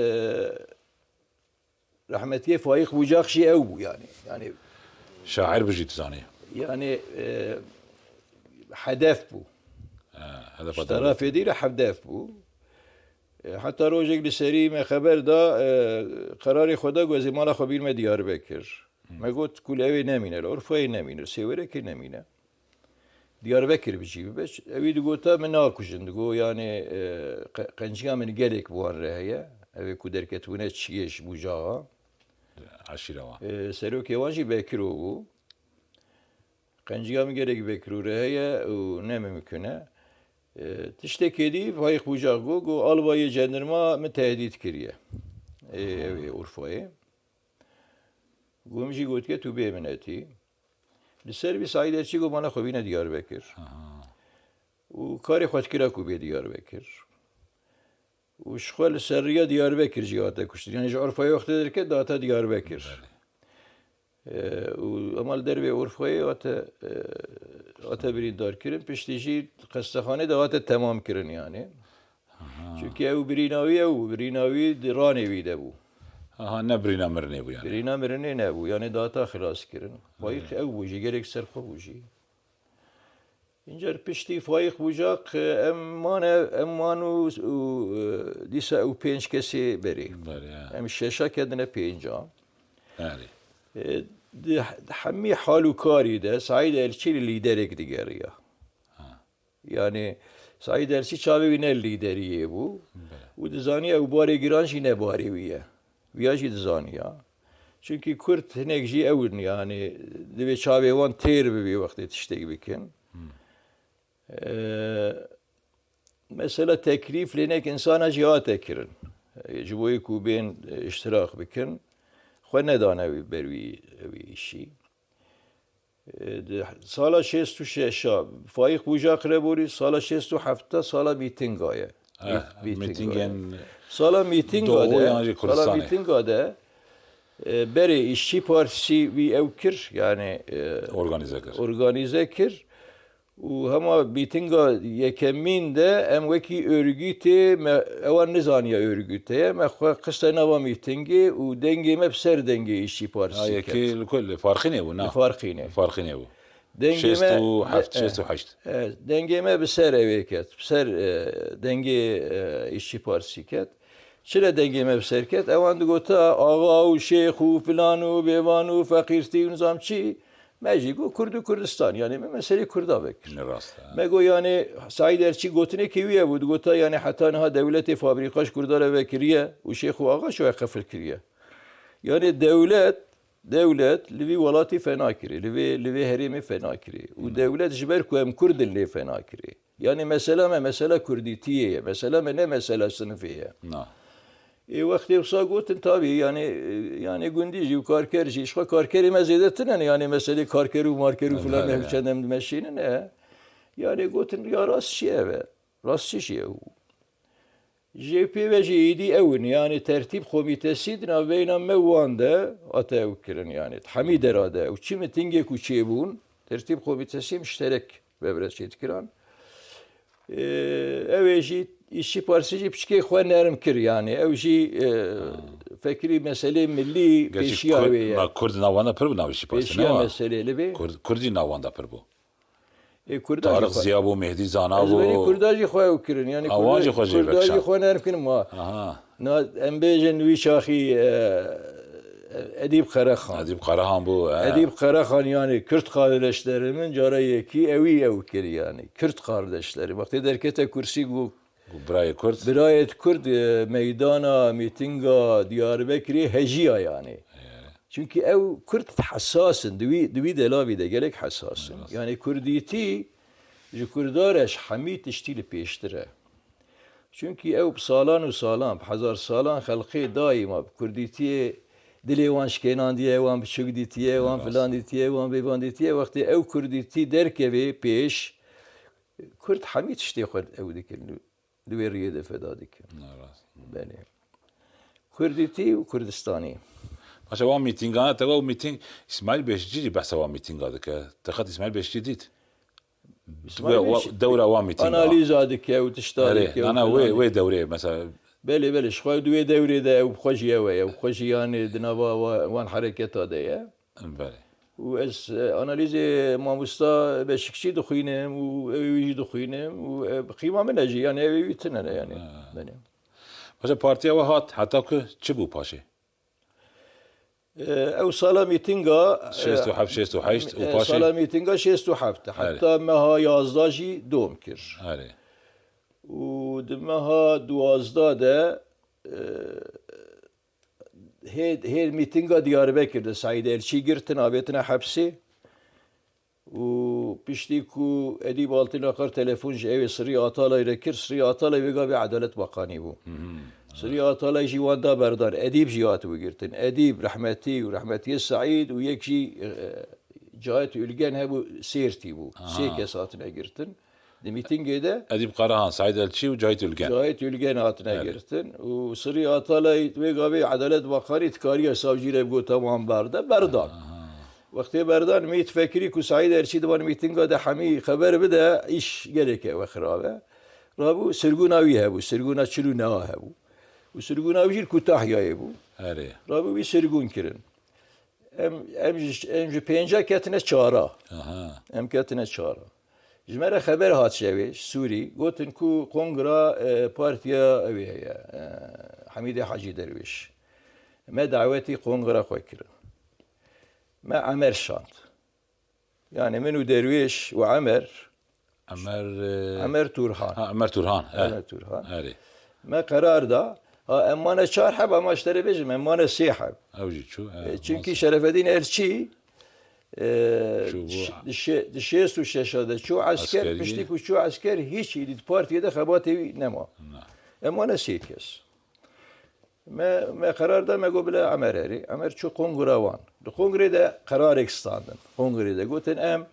Rehmetiyê Faîq Bucak jî ew bû yani. Yani Şair bi jî dizanî. Yani, e, hedef bû. Ha, hedefa Ji dewletê. Tarafê dî re hedef bû. E, heta rojek li serî me xeber da, e, qerarê xwe da ku ez ê mala xwe bînime Diyarbekir. Hmm. Me got ku li ew ê nemîne, li Urfayê nemîne, li Sêwerekê nemîne. Diyarbekir bi cî bibe. Ewî digota min nakujin. Digo, yani, e, qe-, qenciya min gelek bi wan re heye. Ew ê ku derketibûne çiyê ji Bucaxa. Eşîra wan. E, serokê wan jî Bekiro bû. Qenciya min gelek Bekiro re heye û ne mimkun e. E, tiştekê dî Faîq Bucak got, got, albayê cendirma min tehdît kiriye. Ê, ew ê Urfayê. Got, min jî gotiye tu bê min etî. Li ser vî Saîd Elçî got, mala xwe bîne Diyarbekir. Aha. Û karê xwe dikira ku bê Diyarbekir. Û ji xwe li ser riya Diyarbekir jî hate kuştin. Yani ji Urfayê wextê derket dihate Diyarbekir. Belê. E, û ema li dervê Urfayê hate, e, hate birîndar kirin. Piştî jî xestexanê de hate temam kirin yani. Aha. Çünkü ew birîna wî, ew birîna wî di ranê wî de bû. Aha, ne birîna mirinê bû yani. Birîna mirinê nebû. Yani data xilas kirin. Faîq Evet. ew bû jî, gelek serxwe bû jî. Încar piştî Faîq Bucak, em mane, em man û, û, e, dîsa ew pênc kesê berê. Berê, ya. Em şeşa kedine pênca. Berê. E, di, di hemî hal û karî de Saîd Elçî li lîderek digeriya. Ha. Yani Saîd Elçî çavê wî ne li lîderiyê bû. Belê. Û dizaniya ew barê giran jî ne barê wî ye. Viya jî dizaniya. Çünkü Kurd hinek jî ew in, yani divê çavê wan têr bibî wextê tiştek bikin. Hmm. Ee, mesela teklîf lê nek insana jî hate kirin. Ee, ji bo yê ku bên, e, iştirak bikin, xwe nedane wî ber wî, wî işî. E, di sala şêst û şeş a Faîq Bucak re borî, sala şêst û heft sala mîtinga ye. Eh, Mît-, mîtinga ye. mîtingên Sala mîtinga Doğu de, yan jî sala Kurdistanê. mîtinga de, e, berê İşçi Partisi wî ew kir, yani, e, Organize kir. organize kir. Û hema mîtinga yekemîn de em wekî örgütê me, ewan nizaniya örgüt heye, me xwe xiste nava mîtingê û dengê me bi ser dengê Îşçî Partîsî Ya, ket. yekê li ku, li Farqînê bû, na? Li Farqînê. Li Farqînê bû. Dengê me, şêst û heft, de-, şêst û heşt. e, dengê me bi ser ewê ket, bi ser, e, dengê, e, Îşçî Partîsî ket. Çi re dengê me bi ser ket? Ewan digota, axa û şêx û filan û bêvan û feqîrtî û nizam çi? Me jî got, Kurd û Kurdistan, yani me meselê Kurda vekir. Ne rast e. Me got, yani Saîd Erçî gotinekê wî ye bû, digota, yani heta niha dewletê fabrîka ji Kurda re vekiriye û şêx û axa şoya qefil kiriye. Yani dewlet, dewlet li vî welatî fena kirê, li vê, li vê herêmê fena kirê. Û Hmm. dewlet ji ber ku em Kurd in lê fena kirê. Yani mesela me, mesela Kurdîtiyê ye. Mesela me ne mesela sinifê ye. Na. Ê wextê wisa gotin, tabî, yani, yani gundî jî û karker jî, ji xwe karkerê me zêdetir ne, yani meselê karker û marker û Hadi, filan hadi, ne hadi. çend em dimeşînin, e. Yani gotin, ya rast çi ev e? Rast çi jî ew? Jê pê ve jî êdî ew in, yani tertîb komitesî di navbeyna me wan de hate ew kirin, yani hemî dera de. Û çi mitingê ku çêbûn, tertîb komitesî mişterek vevre çêdikiran. Ee, ew ê jî Îşçî Partîsî jî piçkê xwe nerm kir, yani ew jî, e, fekirî meselê millî Gerçi pêşiya Kurd, wê ye. ma Kurd navanda pir bû navê Îşçî Partîsî, Pêşiya ne wa? meselê li bê. Kurd, Kurd jî navanda pir bû. Ê, Kurda jî Tarık xwe. Ziya bû, Mehdi Zana Ez bû. benî Kurda jî xwe ew kirin. Yani A, wan Kurda, jî xwe jê Kurda jî vekişand. xwe nerm kirin ma. Aha. Na, em bêjin wî çaxî, e, Edîb Qerexan. Edîb Qerexan bû, he. Edîb Qerexan, yani, Kürt kardeşlerimin cara yekî ewî ew kir, yani. Kürt kardeşlerim. Wextê derkete kursî, got, Birayê Kurd. Birayê Kurd, e, meydana mîtinga Diyarbekirê hejiya, yani. Çünkü ew Kurd hesas in, di wî, di wî delavî de gelek hesas in. Hesas. Yani, Kurdîtî ji Kurda re ji hemî tiştî li pêştir e. Çünkü ew bi salan û salan, bi hezar salan xelqê daîma bi Kurdîtiyê, dilê wan şikênandiye, wan biçûk dîtiye, wan filan dîtiye, wan bêvan dîtiye. Wextê ew Kurdîtî derkeve pêş, Kurd hemî tiştê xwe ew dikin, li wê riyê de feda dikin. Ne rast. Belê. Kurdîtî û Kurdistanî. Paşa wan mîtîngana, te got mîtîng, Îsmaîl Beşîkçî jî behsa wan mîtînga dike. Te qet Îsmaîl Beşîkçî dît? Îsmaîl We-, Beşîk wa-, dewra wan mîtînga. Analîza dike û tişta Erê, dike û nana, wê, filan. Wê dewrê, mesela. Belê, belê, ji xwe di wê dewrê de ew bi xwe jî ew e, ew bi xwe jî, yani, di nava wa-, wan hereketa de ye. Belê. Û ez, e, analîzê mamosta Beşikçî dixwînim û ew wî jî dixwînim û, e, bi qîma min e jî, yani, ew wî tune ne, yani. Ha. Belê. Paşa partiya we hat, heta ku çi bû paşê? E, ew sala mîtînga, e, Şêst û heft, şêst û heşt û e, paşê? Sala mîtînga şêst û heft. Erê. Heta meha yazdeh jî dom kir. Erê. Û di meha duwazdeh de, e, hê, hê mîtînga Diyarbekir de Seîd Elçî girtin, avêtine hepsê. Û piştî ku Edîb Altınakar telefon ji ewê Sirî Atalay re kir, Sirî Atalay wê gavê Edalet Bakanî bû. Hı hı. Sirî Atalay jî wan da berdan. Edîb jî hat wigirtin. Edîb, rehmetî û rehmetiyê Seîd û yek jî, e, Cahit Ülgen hebû, Sêrtî bû. Aha. Sê kes hatine girtin. Di mîtingê de Edîb Karahan, Seîd Elçî û Cahit Ülgen. Cahit Ülgen hatine Evet. girtin. Û Sirî Atalay wê gavê Edalet Bakanî dikariye savcî re bigota wan berde. Berdan. Aha. Wextê berdan, mît fekirî ku Seîd Elçî di van mîtinga de hemî xeber bide, îş gelek ew xirab e. Rabû sirgûna wî hebû, sirgûna çil û neha hebû. Û sirgûna wî jî li Kutahyayê bû. Erê. Rabû wî sirgûn kirin. Em, em ji, em ji pênca ketine çara. Aha. Em ketine çara. Ji me re xeber hat ji ewê, ji Sûrî. Gotin ku kongra, e, partiya ewê heye, e, Hemîdê Hacî Derwêş. Me dawetî kongra xwe kirin. Me Emer şand. Yani min û Derwêş û Emer, Emer, e, Emer Turhan. Ha, Emer Turhan, e. Emer Turhan. Erê. Me qerar da. Ha, em mane çar heb, ama ji te re bêjim, em mane sê heb. Ew jî çû, e, E, çünkü maalesef. Şerefedîn Erçî, e, Çû bû. şi-, di şê-, di şêst û şeş de çû esker, Eskeriyê. piştî ku çû esker, hiç îdî di partiyê de xebatê wî nema. Na. Em mane sê kes. Me, me qerar da, me got bila Emer herî. Emer çû kongra wan. Di kongrê de qerarek standin. Kongrê de gotin em,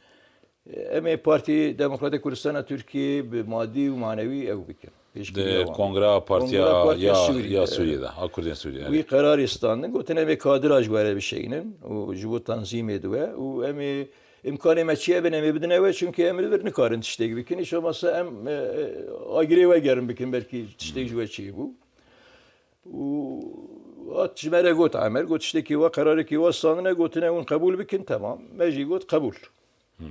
em ê Partî Demokratê Kurdistana Tirkiyê bi madî û manewî ew bikin. Pêşbirîya Di wan. kongra partiya Kongra Partiya ya, Sûriyê ya de. Sûriyê de, a Kurdên Sûriyê, Wî erê. qerarê standin, gotin em ê kadira ji we re bişeynin û ji bo tanzîmê di we û em ê imkanê me çi ye bin em ê bidine we, çimkî em li vir nikarin tiştek bikin. Îşo masa em, e, e, agirê we germ bikin, belkî tiştek ji we çêbû. Û hat ji me re got Emer, got, tiştekî we, qerarekî we standine, gotine hûn qebûl bikin, temam. Me jî got qebûl. Hmm.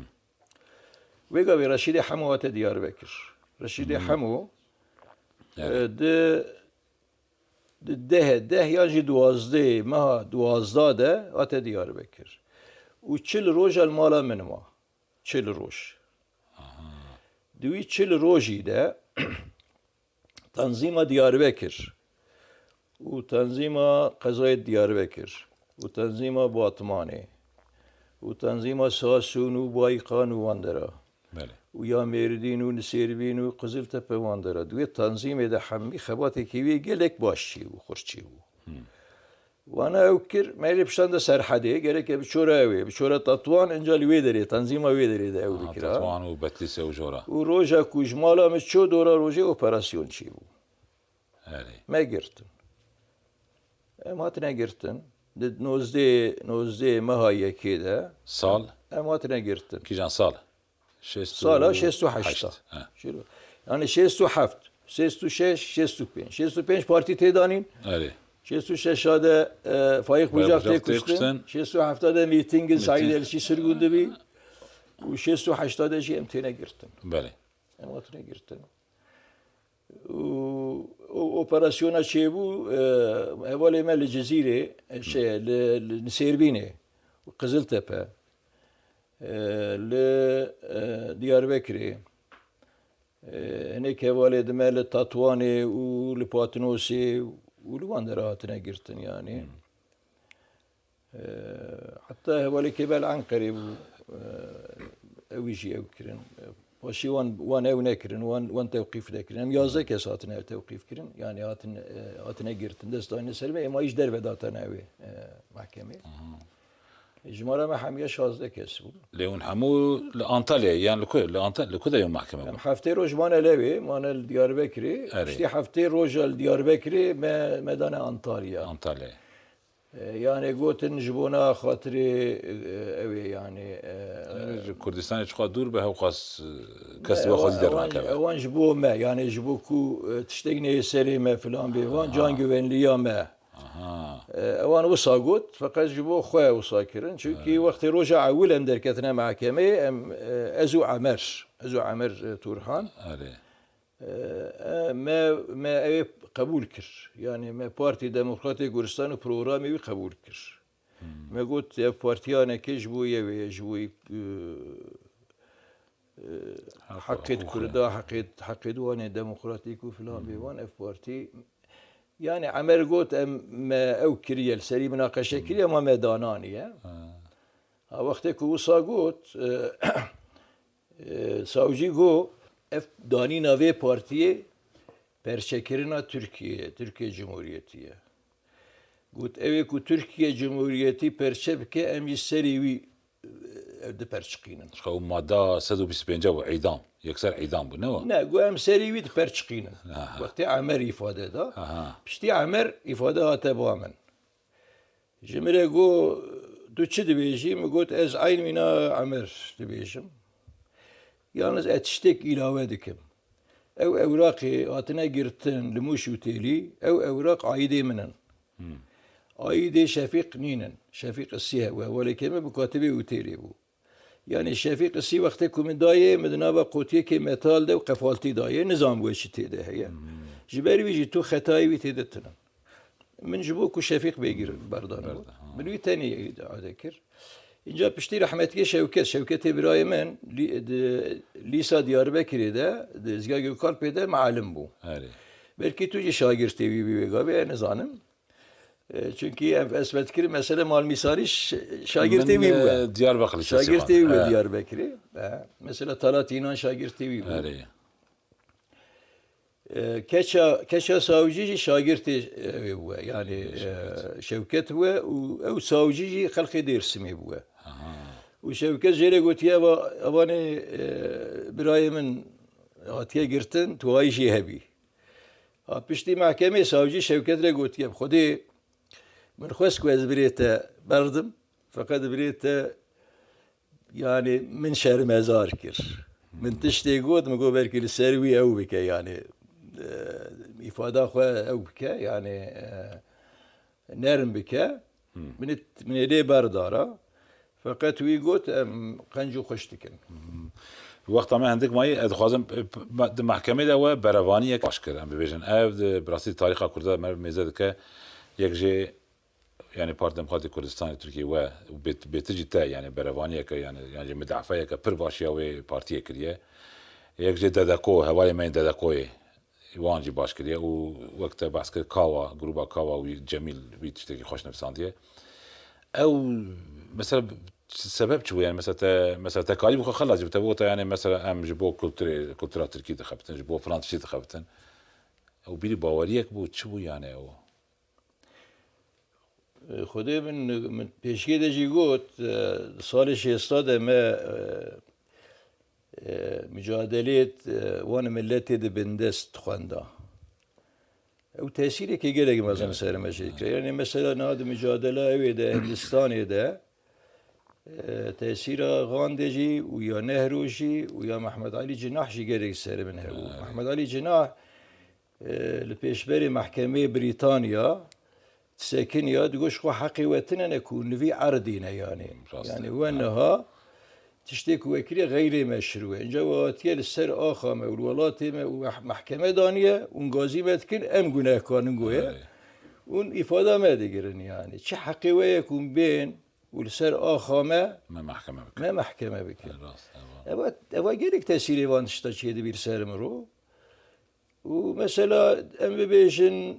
Wê gavê Reşîdê Hemo hate Diyarbekir. Reşîdê Hmm. Hemo, Evet. e, di, di deh, deh yan jî duwazdeh meha duwazdeh de hate Diyarbekir. Û çil roja li mala min ma. Çil roj. Aha. Di wî çil rojî de Tanzîma Diyarbekir û Tanzîma Qezayê Diyarbekir û Tanzîma Batmanê û Tanzîma Sasûn û Bayqan û Wandera Belê. û ya Mêrdîn û Nisêrbîn û Qiziltepe Wandera. Di wê tanzîmê de hemî xebatê kêwiyê gelek baş çêbû, xurt çêbû. Hmm. Wana ew kir, me lê piştan de Serhedê, gereke biçora ew ê, biçora Tatwan, inca li wê derê, tanzîma wê derê de ew Ha, bikira. Tatwan û Betlîse û jora. Û roja ku ji mala min çû, dora rojê operasyon çêbû. Erê. Me girtin. Em hatine girtin. Di nozdeh, nozdeh meha yekê de Sal? em hatine girtin. Kîjan sal? Şêst û Sala şêst û heşt. Heşt, he. Şêst û, yani şêst û heft, şêst û şeş, şêst û pênc. Şêst û pênc partî têdanîn. Erê. Şêst û şeş de, e, Faîq Bucak tê kuştin. Şêst û heft de mîtingin Saîd Elçî sirgûn dibî. Û şêst û heşt de jî em têne girtin. Belê. Em hatine girtin. û, û operasyona çêbû, e, hevalê me li Cizîrê, e, şey, li, li Nisêrbînê, Qiziltepe, e, li, e, Diyarbekirê, e, hinek hevalê di me li Tatwanê û li Patinosê û li wan dera hatine girtin, yanî. Eee, heta hevalekê me li Enqerê bû, eee, ewî jî ew kirin. Paşî wan, wan ew nekirin, wan, wan tewqîf nekirin. Em yazdeh kes hatine tewqîf kirin. Yanî hatin, eee, hatine girtin, dest dayne ser me, êma îş derve datane ew ê, eee, mehkemê. Jimara me hemiya şazdeh kes bû. Lê hûn hemû li Antalyayê, yan li ku, li Anta-, li ku de yûn mehkeme bûn? Em heftê roj mane lewê, mane li Diyarbekirê. Erê. Piştî heftê roja li Diyarbekirê me, me dane Antalya. Antalyayê. E, yanê gotin ji bona xatirê, e, ew ê, yanê, e, Yanî ji Kurdistanê çiqas dûr be, hewqas, e, kes Ne, li we xwedî ewan, dernakeve. Ewan ji bo me, yanê ji bo ku, e, tiştek neyê serê me filan bê van, can güvenliya me. Aha. E, ewan wisa got, feqet ji bo xwe wisa kirin. Çunkî wextê roja ewil em derketine mehkemeyê, em, e, ez û Emer, ez û Emer, e, Turhan. Erê. E, e, me, me ew ê qebûl kir. Yanî me Partî Demokratê Kurdistan û programê wî qebûl kir. Me got, ev partiyanekê ji bo yewê ye, ji bo yek, e, e, Hak û heqêt hukuk Kurda, heqêt, heqêt wanê demokratîk û filan bê wan ev partî. Yanî Emer got, em, me ew kiriye, li serî minaqeşe kiriye, ma me dananiye. Ha. Ha, wextê ku wisa got, e, E, Savcî got, ev danîna vê partiyê perçekirina Tirkiyê ye, Tirkiye Cumhuriyetî ye. Got, ew ê ku Tirkiye Cumhuriyetî perçe bike, em jî serê wî, e, ev diperçiqînin. Ji xwe û madda sed û bîst û pênc bû, îdam. Yekser îdam bû, ne wa? Ne, got, em serê wî diperçiqînin. Aha. Wextê Emer îfade da. Aha. Piştî Emer îfade hate ba min. Ji min re got, "Tu çi dibêjî?" Min got, "Ez eyn mîna Emer dibêjim. Yalnız ez tiştek îlawe dikim. Ew ewraqê hatine girtin li Mûş û Têlî, ew ewraq aîdê min in. Hmm. Aîdê Şefîq nînin. Şefîq Isî hebû, hevalekê min bi katibê û têlê bû." Yanî Şefîq Isî wextê ku min dayê, min di nava qotiyekê metal de û qefaltî dayê, nizam wê çi tê de heye. Hmm. Ji ber wî jî tu xetayê wî tê de tune. Min ji bo ku Şefîq bêgir berdan bû. Berda, ha. Min wî tenê îade kir. Înca piştî rehmetiyê Şewket, Şewketê birayê min, lî-, di Lîsa Diyarbekirê de, di Dezga Gökalpê de muallim bû. Erê. Belkî tu jî şagirtê wî bî wê gavê, ez nizanim. E, çunkî em, ez fetkirim, mesele Malmîsarî ş-, şagirtê wî bû. Min, e, Diyarbekirî Şagirtê wî bû, e. Diyarbekirê. E, mesela Talat Înan şagirtê wî bû. Erê. E, keça, keça Savcî jî şagirtê, e, wê bû. Yanî, e, Şewket bû û ew Savcî jî xelkê Dêrsimê bû. Aha. Û Şewket jê re gotiye, "Eva, evanê, e, birayê min hatiye girtin, tu ayî jê hebî." Ha, piştî mehkemê savcî Şewket re gotiye, "Bi Xwedê min xwest ku ez birê te berdim, feqet birê te, yanî, min şermezar kir. Min tiştê got, min got belkî li ser wî ew bike, yanî, e, îfada xwe ew bike, yanî, e, nerm bike, Hmm. min ê, min ê lê berdara. Feqet wî got, em qenc û xweş dikin." Hmm. Wexta me hindik mayî, ez dixwazim, e, p-, me, di mehkemê de we berevaniyek baş kir. Em bibêjin, ev di, bi rastî tarîxa Kurda me mêze dike, yek jê, yanî Partî Demokratîk Kurdistanê Tirkiyê we û bêt-, bêtir jî te, yanî berevaniyeke, yanî, yanî jî midafeyeke pir baş ya wê partiyê kiriye. Yek jê Dedeko, hevalê me yên Dedekoyê, wan jî baş kiriye û wek te behs kir, Kawa, grûba Kawa wî Cemîl wî tiştekî xweş nivîsandiye. Ew, mesela, sebeb çi bû? Yani, mesela, te, mesela, te karî bû xwe xelas, te bû te, yani, mesela, em ji bo kulturê, kultura Tirkî dixebitin, ji bo filan tiştî dixebitin. Ew bîrî baweriyek bû, çi bû, yani, ew? Xwedê min, min pêşiyê de jî got, e, di salê şêsta de me, e, e, micadelê, e, wan miletê di bindest dixwenda. Ew tesîrekê gelek mezin ser me jê dikir. Yani mesela niha di micadela ewê de, Hindistanê de, e, tesîra Gandê jî û ya Nehru jî û ya Mehmet Alî Cinah jî gelek ser min hebû. Evet. Mehmet Alî Cinah, e, li pêşberê mehkemeyê Brîtanya disekiniya, digot, ji xwe heqê we tine ne ku nivî erdî ne, yani. Rast e. Yani we niha tiştê ku we kiriye xeyrê meşrû ye. Înca we hatiye li ser axa me û li welatê me û meh-, mehkeme daniye û gazî me dikin, em gunehkar in goye. Erê. Ûn îfada me digirin yani. Çi heqê we ye ku hûn bên û li ser axa me Me mehkeme bikin. me mehkeme bikin. Rast, eyvallah. Eva, eva gelek tesîrê van tişta çêdibî li ser min ro. Û mesela em bibêjin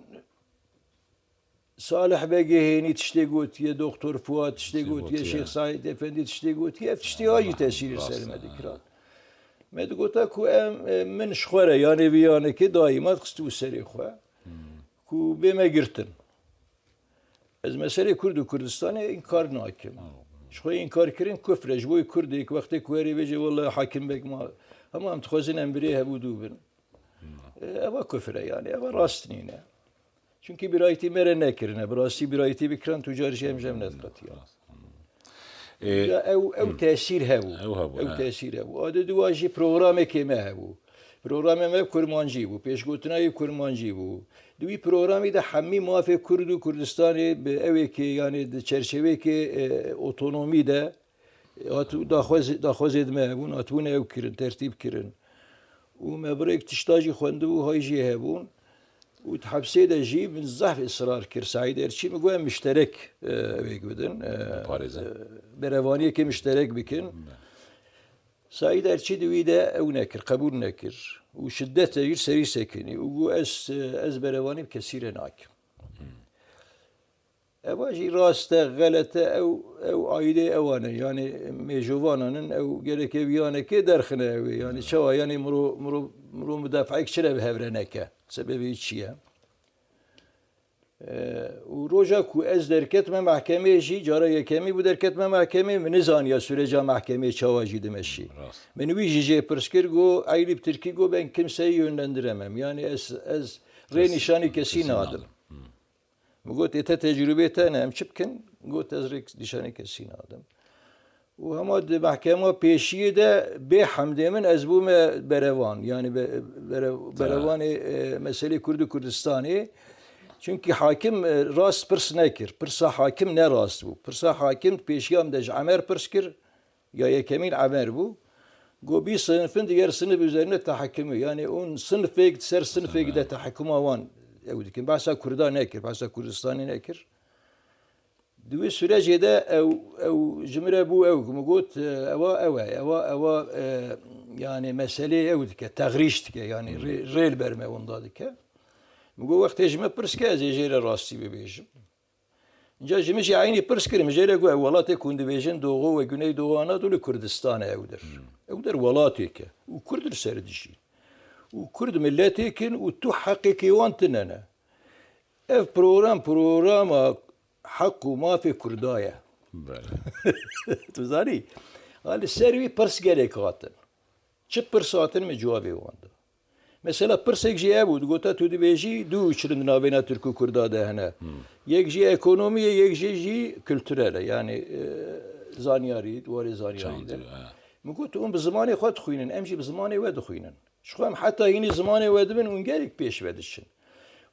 Salih Begê hênî tiştê gotiye, Doktor Fuat tiştê Tiştê gotiye, gotiye. Şêx Saîd Efendî tiştê gotiye, ev tiştê ha jî tesîrê Rast, ser me ha. dikira. Me digota ku em, e, min ji xwe re yanê vî yanekê daîma dixistibû serê xwe. Ku bê me girtin. Ez meselê Kurd û Kurdistanê înkar nakim. Ji xwe înkar kirin kufr e. Ji bo Kurdê ku wextê ku werê bêje, "Wele hakim bek ma, hema em dixwazin em birê hevû dû bin." E, eva kufr e yani, eva rast nîne. Çunkî birayîtî me re nekirine. Bi rastî birayîtî bikiran, tu car jî em ji em nediqetiyan. Rast. E, Ya ew, ew tesîr hebû. Ew hebû, Ew he. tesîr hebû. Adi diwa jî programekê me hebû. Programê me kurmancî bû. Pêşgotina wî kurmancî bû. Di wî programî de hemî mafê Kurd û Kurdistanê bi ewêkê, yani di çerçeveyekê, e, otonomî de, e, hat daxwaz-, daxwazê di me hebûn, hatibûn ew kirin, tertîb kirin. Û me birêk tişta jî xwendibû, hay jî hebûn. Û di hepsê de jî min zehf israr kir. Saîd Erçî min got, em mişterek, e, ewêk bidin. E, Biparêzin. e, berevaniyekê mişterek bikin. Be. Saîd Erçî di wî de ew nekir, qebûl nekir. Û şiddet jî serî sekinî. Û got, ez, e, ez berevanî bi kesî re nakim. Eva jî rast e, xelet e, ew, ew aîdê ewan e. Yani mêjovanan in, ew gerek ev yanekê derxine ew ê. Yani çawa, yani miro, miro, miro mudafeek çi re bi hev re neke? Sebebê wî çi ye? E, û roja ku ez derketime mehkemê jî, cara yekemî bû derketime mehkemê, min nizaniya süreca mehkemê çawa jî dimeşî. Rast. Min wî jî jê pirs kir, got, eylî bi tirkî got, "Ben kimseyi yönlendiremem." Yani ez, ez rê Ez nîşanî kesî kesî nadim. nadim. Hı. Min got, "Ê te tecrûbê te ne, em çi bikin?" Got, "Ez rê nîşanî kesî nadim." Û hema di mehkema pêşiyê de bê hemdê min ez bûme berevan. Yani be-, bere-, berevanê, e, meselê Kurd û Kurdistanê. Çunkî hakim, e, rast pirs nekir. Pirsa hakim ne rast bû. Pirsa hakim pêşiya min de ji Emer pirs kir. Ya yekemîn Emer bû. Got, "Bir sınıfın diğer sınıf üzerine tahakkümü." Yani on sınıfêk ser sınıfêk de Tamam. tahakkuma wan ew dikin. Behsa Kurda nekir, behsa Kurdistanê nekir. Di wê sürecê de ew, ew ji min re bû ew, min got, e, ewa ew e, ewa, ewa, e, yani meselê ew dike, texrîş dike, yani rê, rê li ber me wenda dike. Min got, wextê ji min pirs ke, ez ê jê re rastî bibêjim. Înca ji min jî eynî pirs kirim, jê re got, ew welatê ku hûn dibêjin Doğu ve Güneydoğu Anadolu Kurdistan e ew der. Ew der welatêk e. Û Kurd li ser dijî. Û Kurd miletêk in û tu heqekê wan tine ne. Ev program, programa heq û mafê Kurda ye. Belê. Tu zanî? Ha, li ser wî pirs gelek hatin. Çi pirs hatin min cewabê wan da. Mesela pirsek jî hebû, digota tu dibêjî du çirin di navbêna Tirk û Kurda de hene. Yek jî ekonomî ye, yek jî jî kulturel e. Yani, e, zanyarî, di warê zanyarî de. Çandî, ha. Min got, hûn bi zimanê xwe dixwînin, em jî bi zimanê we dixwînin. Ji xwe em heta hînî zimanê we dibin, hûn gelek pêş ve diçin.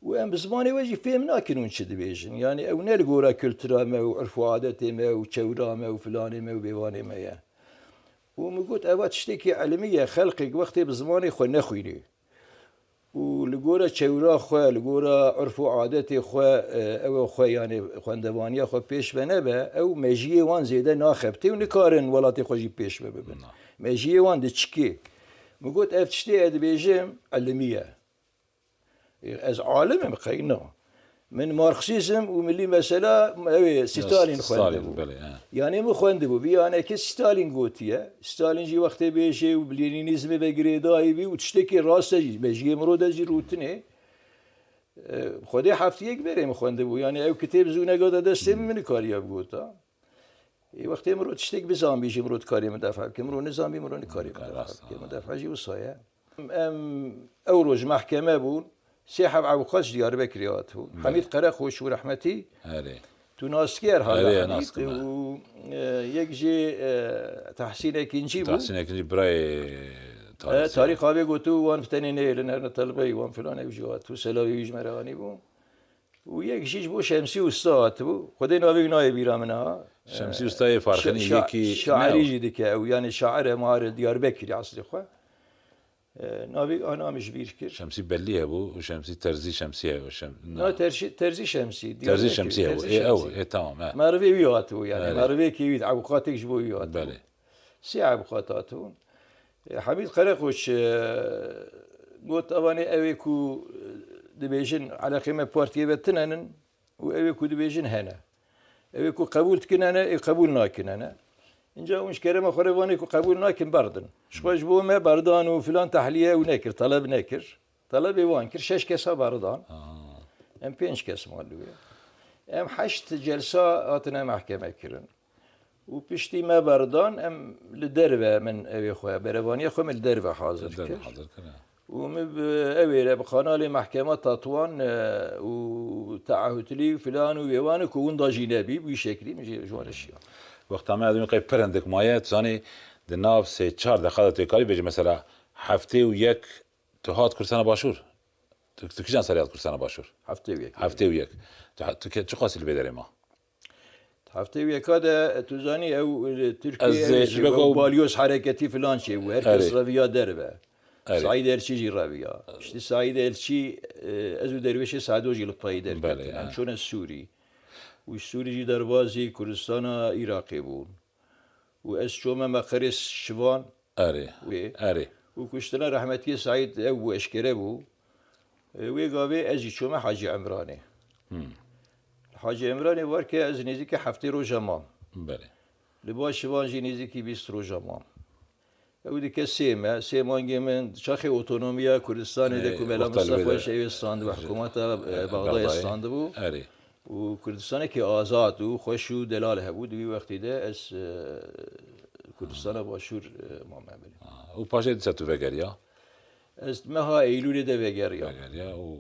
Û em bi zimanê we jî fêm nakin hûn çi dibêjin. Yani ew ne li gora kultura me û urf û adetê me û çewra me û filanê me û bêvanê me ye. Û min got, eva tiştekî ilmî ye, xelqek wextê bi zimanê xwe nexwînî û li gora çewra xwe, li gora urf û adetê xwe, e, ew xwe, yani xwendevaniya xwe pêş ve nebe, ew mejiyê wan zêde naxebitê û nikarin welatê xwe jî pêş ve bibin. Na. Mejiyê wan diçikê. Min got, ev tiştê ez dibêjim, ilmî ye. Ez alim im, qey na. Min Marksîzm û milî mesela, ew ê, Ya, Stalin Stalin, xwendibû. belê, he. Yanî min xwendibû. Vî yanekê Stalin gotiye. Stalin jî wextê bêjê û bi Lenînîzmê ve girêdayî bî û tiştekî rast e jî. Mejiyê miro de jî rûtinê. E, Xwedê heftiyek berê min xwendibû. Yanî ew kitêb zû negada destê min, min nikariya bigota. Ê, wextê miro tiştek bizanbî jî miro dikarê midafa bike. Miro nizanbî, miro nikarê midafa Rast, bike. ha. Midafa jî wisa ye. Em ew roj mehkeme bûn. Sê heb ewqas ji Diyarbekirê hatibûn. Belê. Hemîd Qereqoç û rehmetî Erê. tu nas dikî herhalde Erê, Hemîd nas dikim, û, e, yek jî, e, Tehsîn Ekîncî bû. Tahsin Ekinci birayê E, Tarîk Tarîk Zîya. Abê gotu wan bi tenê neyêlin, herne telebeyî wan filan ew jî hatibû. Selavê wî ji me re anîbû. û yek jî ji bo Şemsî Usta hatibû. Xwedê navê wî nayê bîra min ha. Şemsî Usta yê Farxinî Şa-, şa-, yekî, şairî ne. Jî dike ew, yanî şair e, mar e, Diyarbekirî eslê xwe. E, navê ana min ji bîr kir. Şemsî Bellî hebû û Şemsî Terzî Şemsî hebû. Şem-, na. Na, Terzî, Terzî Şemsî, Terzî Diyarbekirî, Şemsî hebû. Terzî Ê, ew, Şemsî. Ê, tamam, he. Merivê wî hatibû, yanî Erê. Merivêkê wî, ewqatek ji bo wî hatibû. Belê. Sê ewqat hatibûn. E, Hemîd Qereqoç, e, got, evanê ew ê ku, e, dibêjin eleqê me partiyê ve tine nin û ew ê ku dibêjin hene. Ew ê ku qebûl dikin hene, ê qebûl nakin hene. Înca hûn ji kerema xwe re vanê ku qebûl nakin, berdin. Ji xwe ji bo me berdan û filan tehliye ew nekir, teleb nekir. Telebê wan kir, şeş kesa berdan. Ha. Em pênc kes man li wê. Em heşt celsa hatine mehkeme kirin. Û piştî me berdan, em li derve min evê xwe, berevaniya xwe min li derve hazir Li derve kir. hazir kir, ha. Û min bi, ew ê re bi kanalê Mehkema Tatwan, e, û teahhütlî û filan û wêwan û ku winda jî nebî, bi wî şeklî min jî ji wan re şiya. Wexta me ez qey pir hindik maye, tu zanî di nav sê çar deqa de tu karî bêjî, mesela heftê û yek tu hat Kurdistana Başûr? Tu, tu kîjan serê hat Kurdistana Başûr? Heftê û yek. Heftê û yek. Tu, tu ke-, çiqasî li vê derê ma? Heftê û yeka de, tu zanî, ew, e, Tirkiye, Ez, e, ew, ji ber ew ku balyoz hereketî filan çêbû. Her kes Erê. reviya derve. Erê. Saîd Elçî jî reviya. Piştî Saîd Elçî, e, ez û Dervêşê Sado jî li payî derketin. Belê, Em he. çûne Sûrî. Û Sûrî jî derbazî Kurdistana Iraqê bûn. Û ez çûme Meqerê Şivan Erê. wê. Erê. Û kuştina rehmetiyê Saîd ew bû, eşkere bû. E, wê gavê ez jî çûme Hacî Emranê. Hmm. Hacî Emranê var ke ez nêzîkî heftê roja mam. Belê. Li ba Şivan jî nêzîkî bîst roja mam. Ew dike sê me, sê mangê min çaxê otonomiya Kurdistanê de Ê, ku Mela wexta li Mistefa vê de, Şevê standibû, e, hikûmeta, e, e, Bexdayê Bexdayê. standibû. Erê. Û Kurdistanekî azad û xweş û delal hebû. Di wî wextî de ez, e, Kurdistana Başûr, e, mame belê. Ha, û paşê dîsa tu vegeriya? Ez meha Eylûlê de vegeriya. Vegeriya û,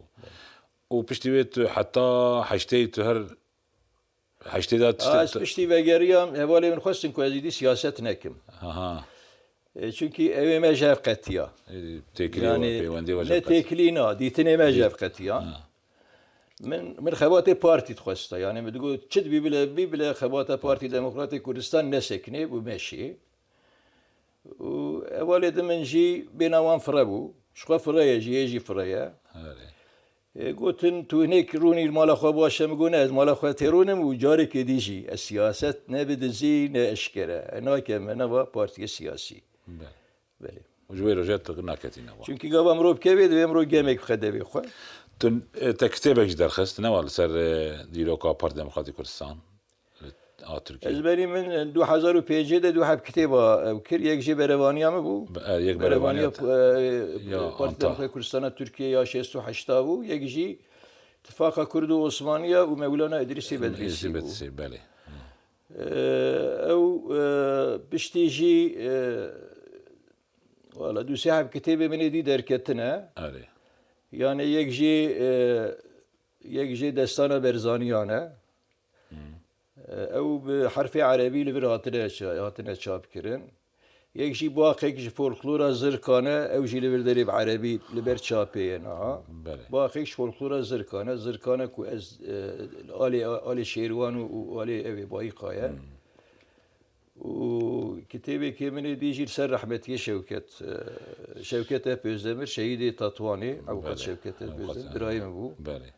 û piştî wê tu heta heştê tu her heştê de tiştê Ha, ez tu piştî vegeriyam, hevalê min xwestin ku ez êdî siyaset nekim. Aha. E, çunkî ew ê me ji hev qetiya. E, têkilî Yanî we, peywendiyê we ji ne hev qetiya. têkilî na, dîtinê me ji Dî-, hev qetiya. Ha. Min, min xebatê partî dixwesta. Yanî min digot, çi dibî bile, bî bile xebata Partî Demokratê Kurdistan nesekinê, bû meşê. Û hevalê din min jî bêhna wan fire bû. Ji xwe fire ye jî, yê jî fire ye. Erê. E, gotin, tu hinek rûnî li mala xwe baş e? Min got, ne, ez mala xwe tê rûnim û carekê dî jî ez siyaset ne bi dizî ne eşkere. E, nakem me nava partiyê siyasî. Be. Belê. Û ji wê rojê tu naketî nava. Çunkî gava mirov kevê divê mirov gemek bixe devê xwe. Tu, e, te kitêbek jî derxist, ne wa li ser, e, dîroka Partî Demokratî Kurdistan? Li, a Tirkiye. Ez berî min du hezar û pêncê de du heb kitêba ew kir. Yek jê berevaniya min bû. Be-, e, yek Berevaniya, berevaniya te-, e, ya Partî Anta. Demokratîk Kurdistana Tirkiye ya şêst û heşta bû. Yek jî Tifaqa Kurd û Osmaniya û Mewlana Îdrîsê Bedrîsî Îdrîsê bû. Bedrîsî, belê. E, ew, e, piştî jî, e, wala du sê heb kitêbê min ê dî derketine. Erê. Yanî yek jî, e, yek jê Destana Berzaniyan e. Hmm. E, ew bi herfê erebî li vir hatine ça-, hatine çapkirin. Yek jî baqek ji folklora Zirkan e, ew jî li vir derê bi erebî li ber çapê ye niha. Belê. Baqek ji folklora Zirkan e, Zirkan e ku ez, e, alê, alê Şêrwan û, û alê ew ê Bayîqa ye. Hmm. Û kitêbekê min ê dî jî li ser rehmetiyê Şewket, e, Şewket Epözdemir, şehîdê Tatwanê, Avukat Belê. Şewket Avukat, Epözdemir, birayê min bû. Belê.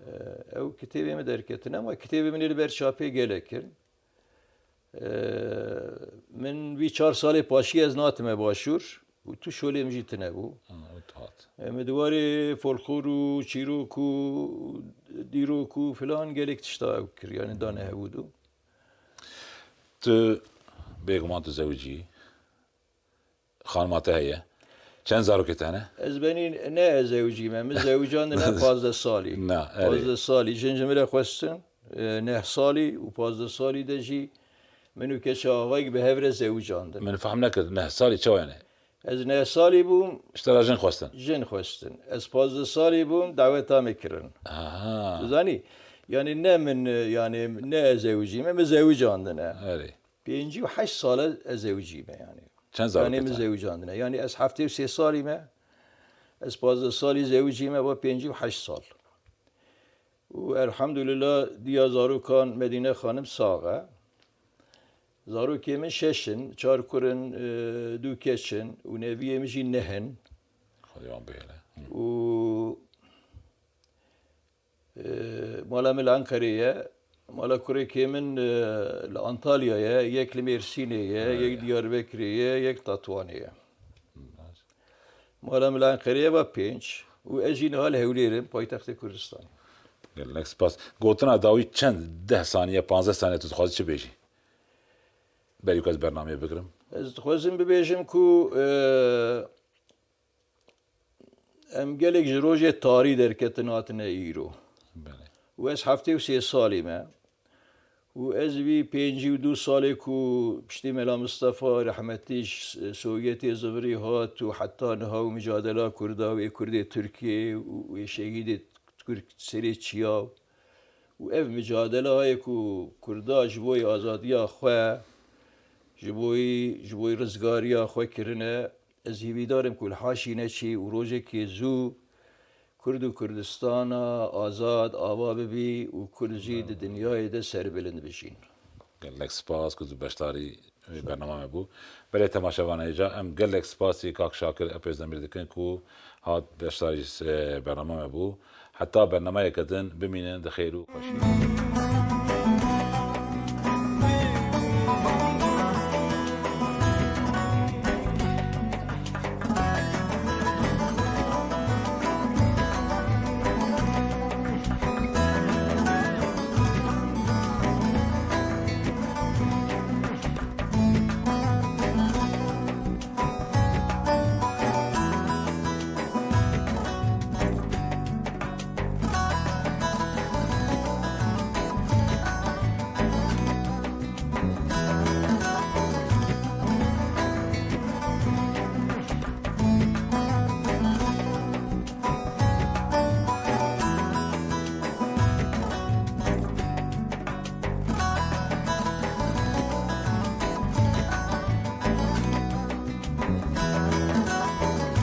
E, ew kitêbê min derketin, ama kitêbê min ê li ber çapê gelek kirin. E, min vî çar salê paşî ez natime Başûr û tu şolê min jî tine bû. Ha, û tu hat. E, min di warê folklor û çîrok û dîrok û filan gelek tişta ew kir, yani dane hevû do. Tu bêguman tu zewicî. Xanima te heye. Çend zarokê te hene? Ez benî ne ez zewicî me. Min zewicandine pazdeh salî. Na, erê. Pazdeh salî. Jin ji min re xwestin. E, neh salî û pazdeh salî de jî min û keça avayek bi hev re zewicandin. Min fehm nekir. Neh salî çawa yani? Ez neh salî bûm. Ji te re jin xwestin? Jin xwestin. Ez pazdeh salî bûm, daweta me kirin. Aha. Tu zanî? Yani ne min, yani ne ez zewicî me, min zewicandine. Erê. Pêncî û heşt sal e ez zewicî me yani. Çend zarokê te? Yani min zewicandine. Yani ez heftê û sê salî me. Ez pazdeh salî zewicî me, va pêncî û heşt sal. Û elhamdulillah diya zarokan Medîne Xanim sax e. Zarokê min şeş in, çar kur in, e, du keç in û neviyê min jî neh in. Xwedê wan bihêle. Û, e, mala min li Enqerê ye. Mala kurekê min, e, li Antalya ye, yek li Mêrsînê ye, yek Diyarbekirê ye, yek Tatwanê ye. Mala min li Enqerê ye, va pênc û ez jî niha li Hewlêr im, paytextê Kurdistanê. Gelek spas. Gotina dawî çend, deh saniye, panzdeh saniye tu dixwazî çi bêjî? Berî ku ez bernameyê bigirim. Ez dixwazim bibêjim ku, e, em gelek ji rojê tarî derketin hatine îro. Belê. Û ez heftê û sê salî me. Û ez vî pêncî û du salê ku piştî Mela Mistefa rehmetî ji Sovyetê zivirî hat û heta niha û micadela Kurda wê Kurdê Tirkiyê û wê şehîdê Kurd serê çiya û ev micadela ye ku Kurda ji bo azadiya xwe, ji bo, ji bo rizgariya xwe kirine, ez hîvîdar im ku li haşî neçî û rojekê zû Kurd û Kurdistana azad ava bibî û Kurd jî di dinyayê de serbilind bijîn. Gelek spas ku tu beşdarî vê bernama me bû. Belê temaşevanê hêja, em gelek spasî kak Şakir Epêzdemîr dikin ku hat beşdarî, e, bernama me bû. Heta bernameyeke din bimînin di xêr û xweşî.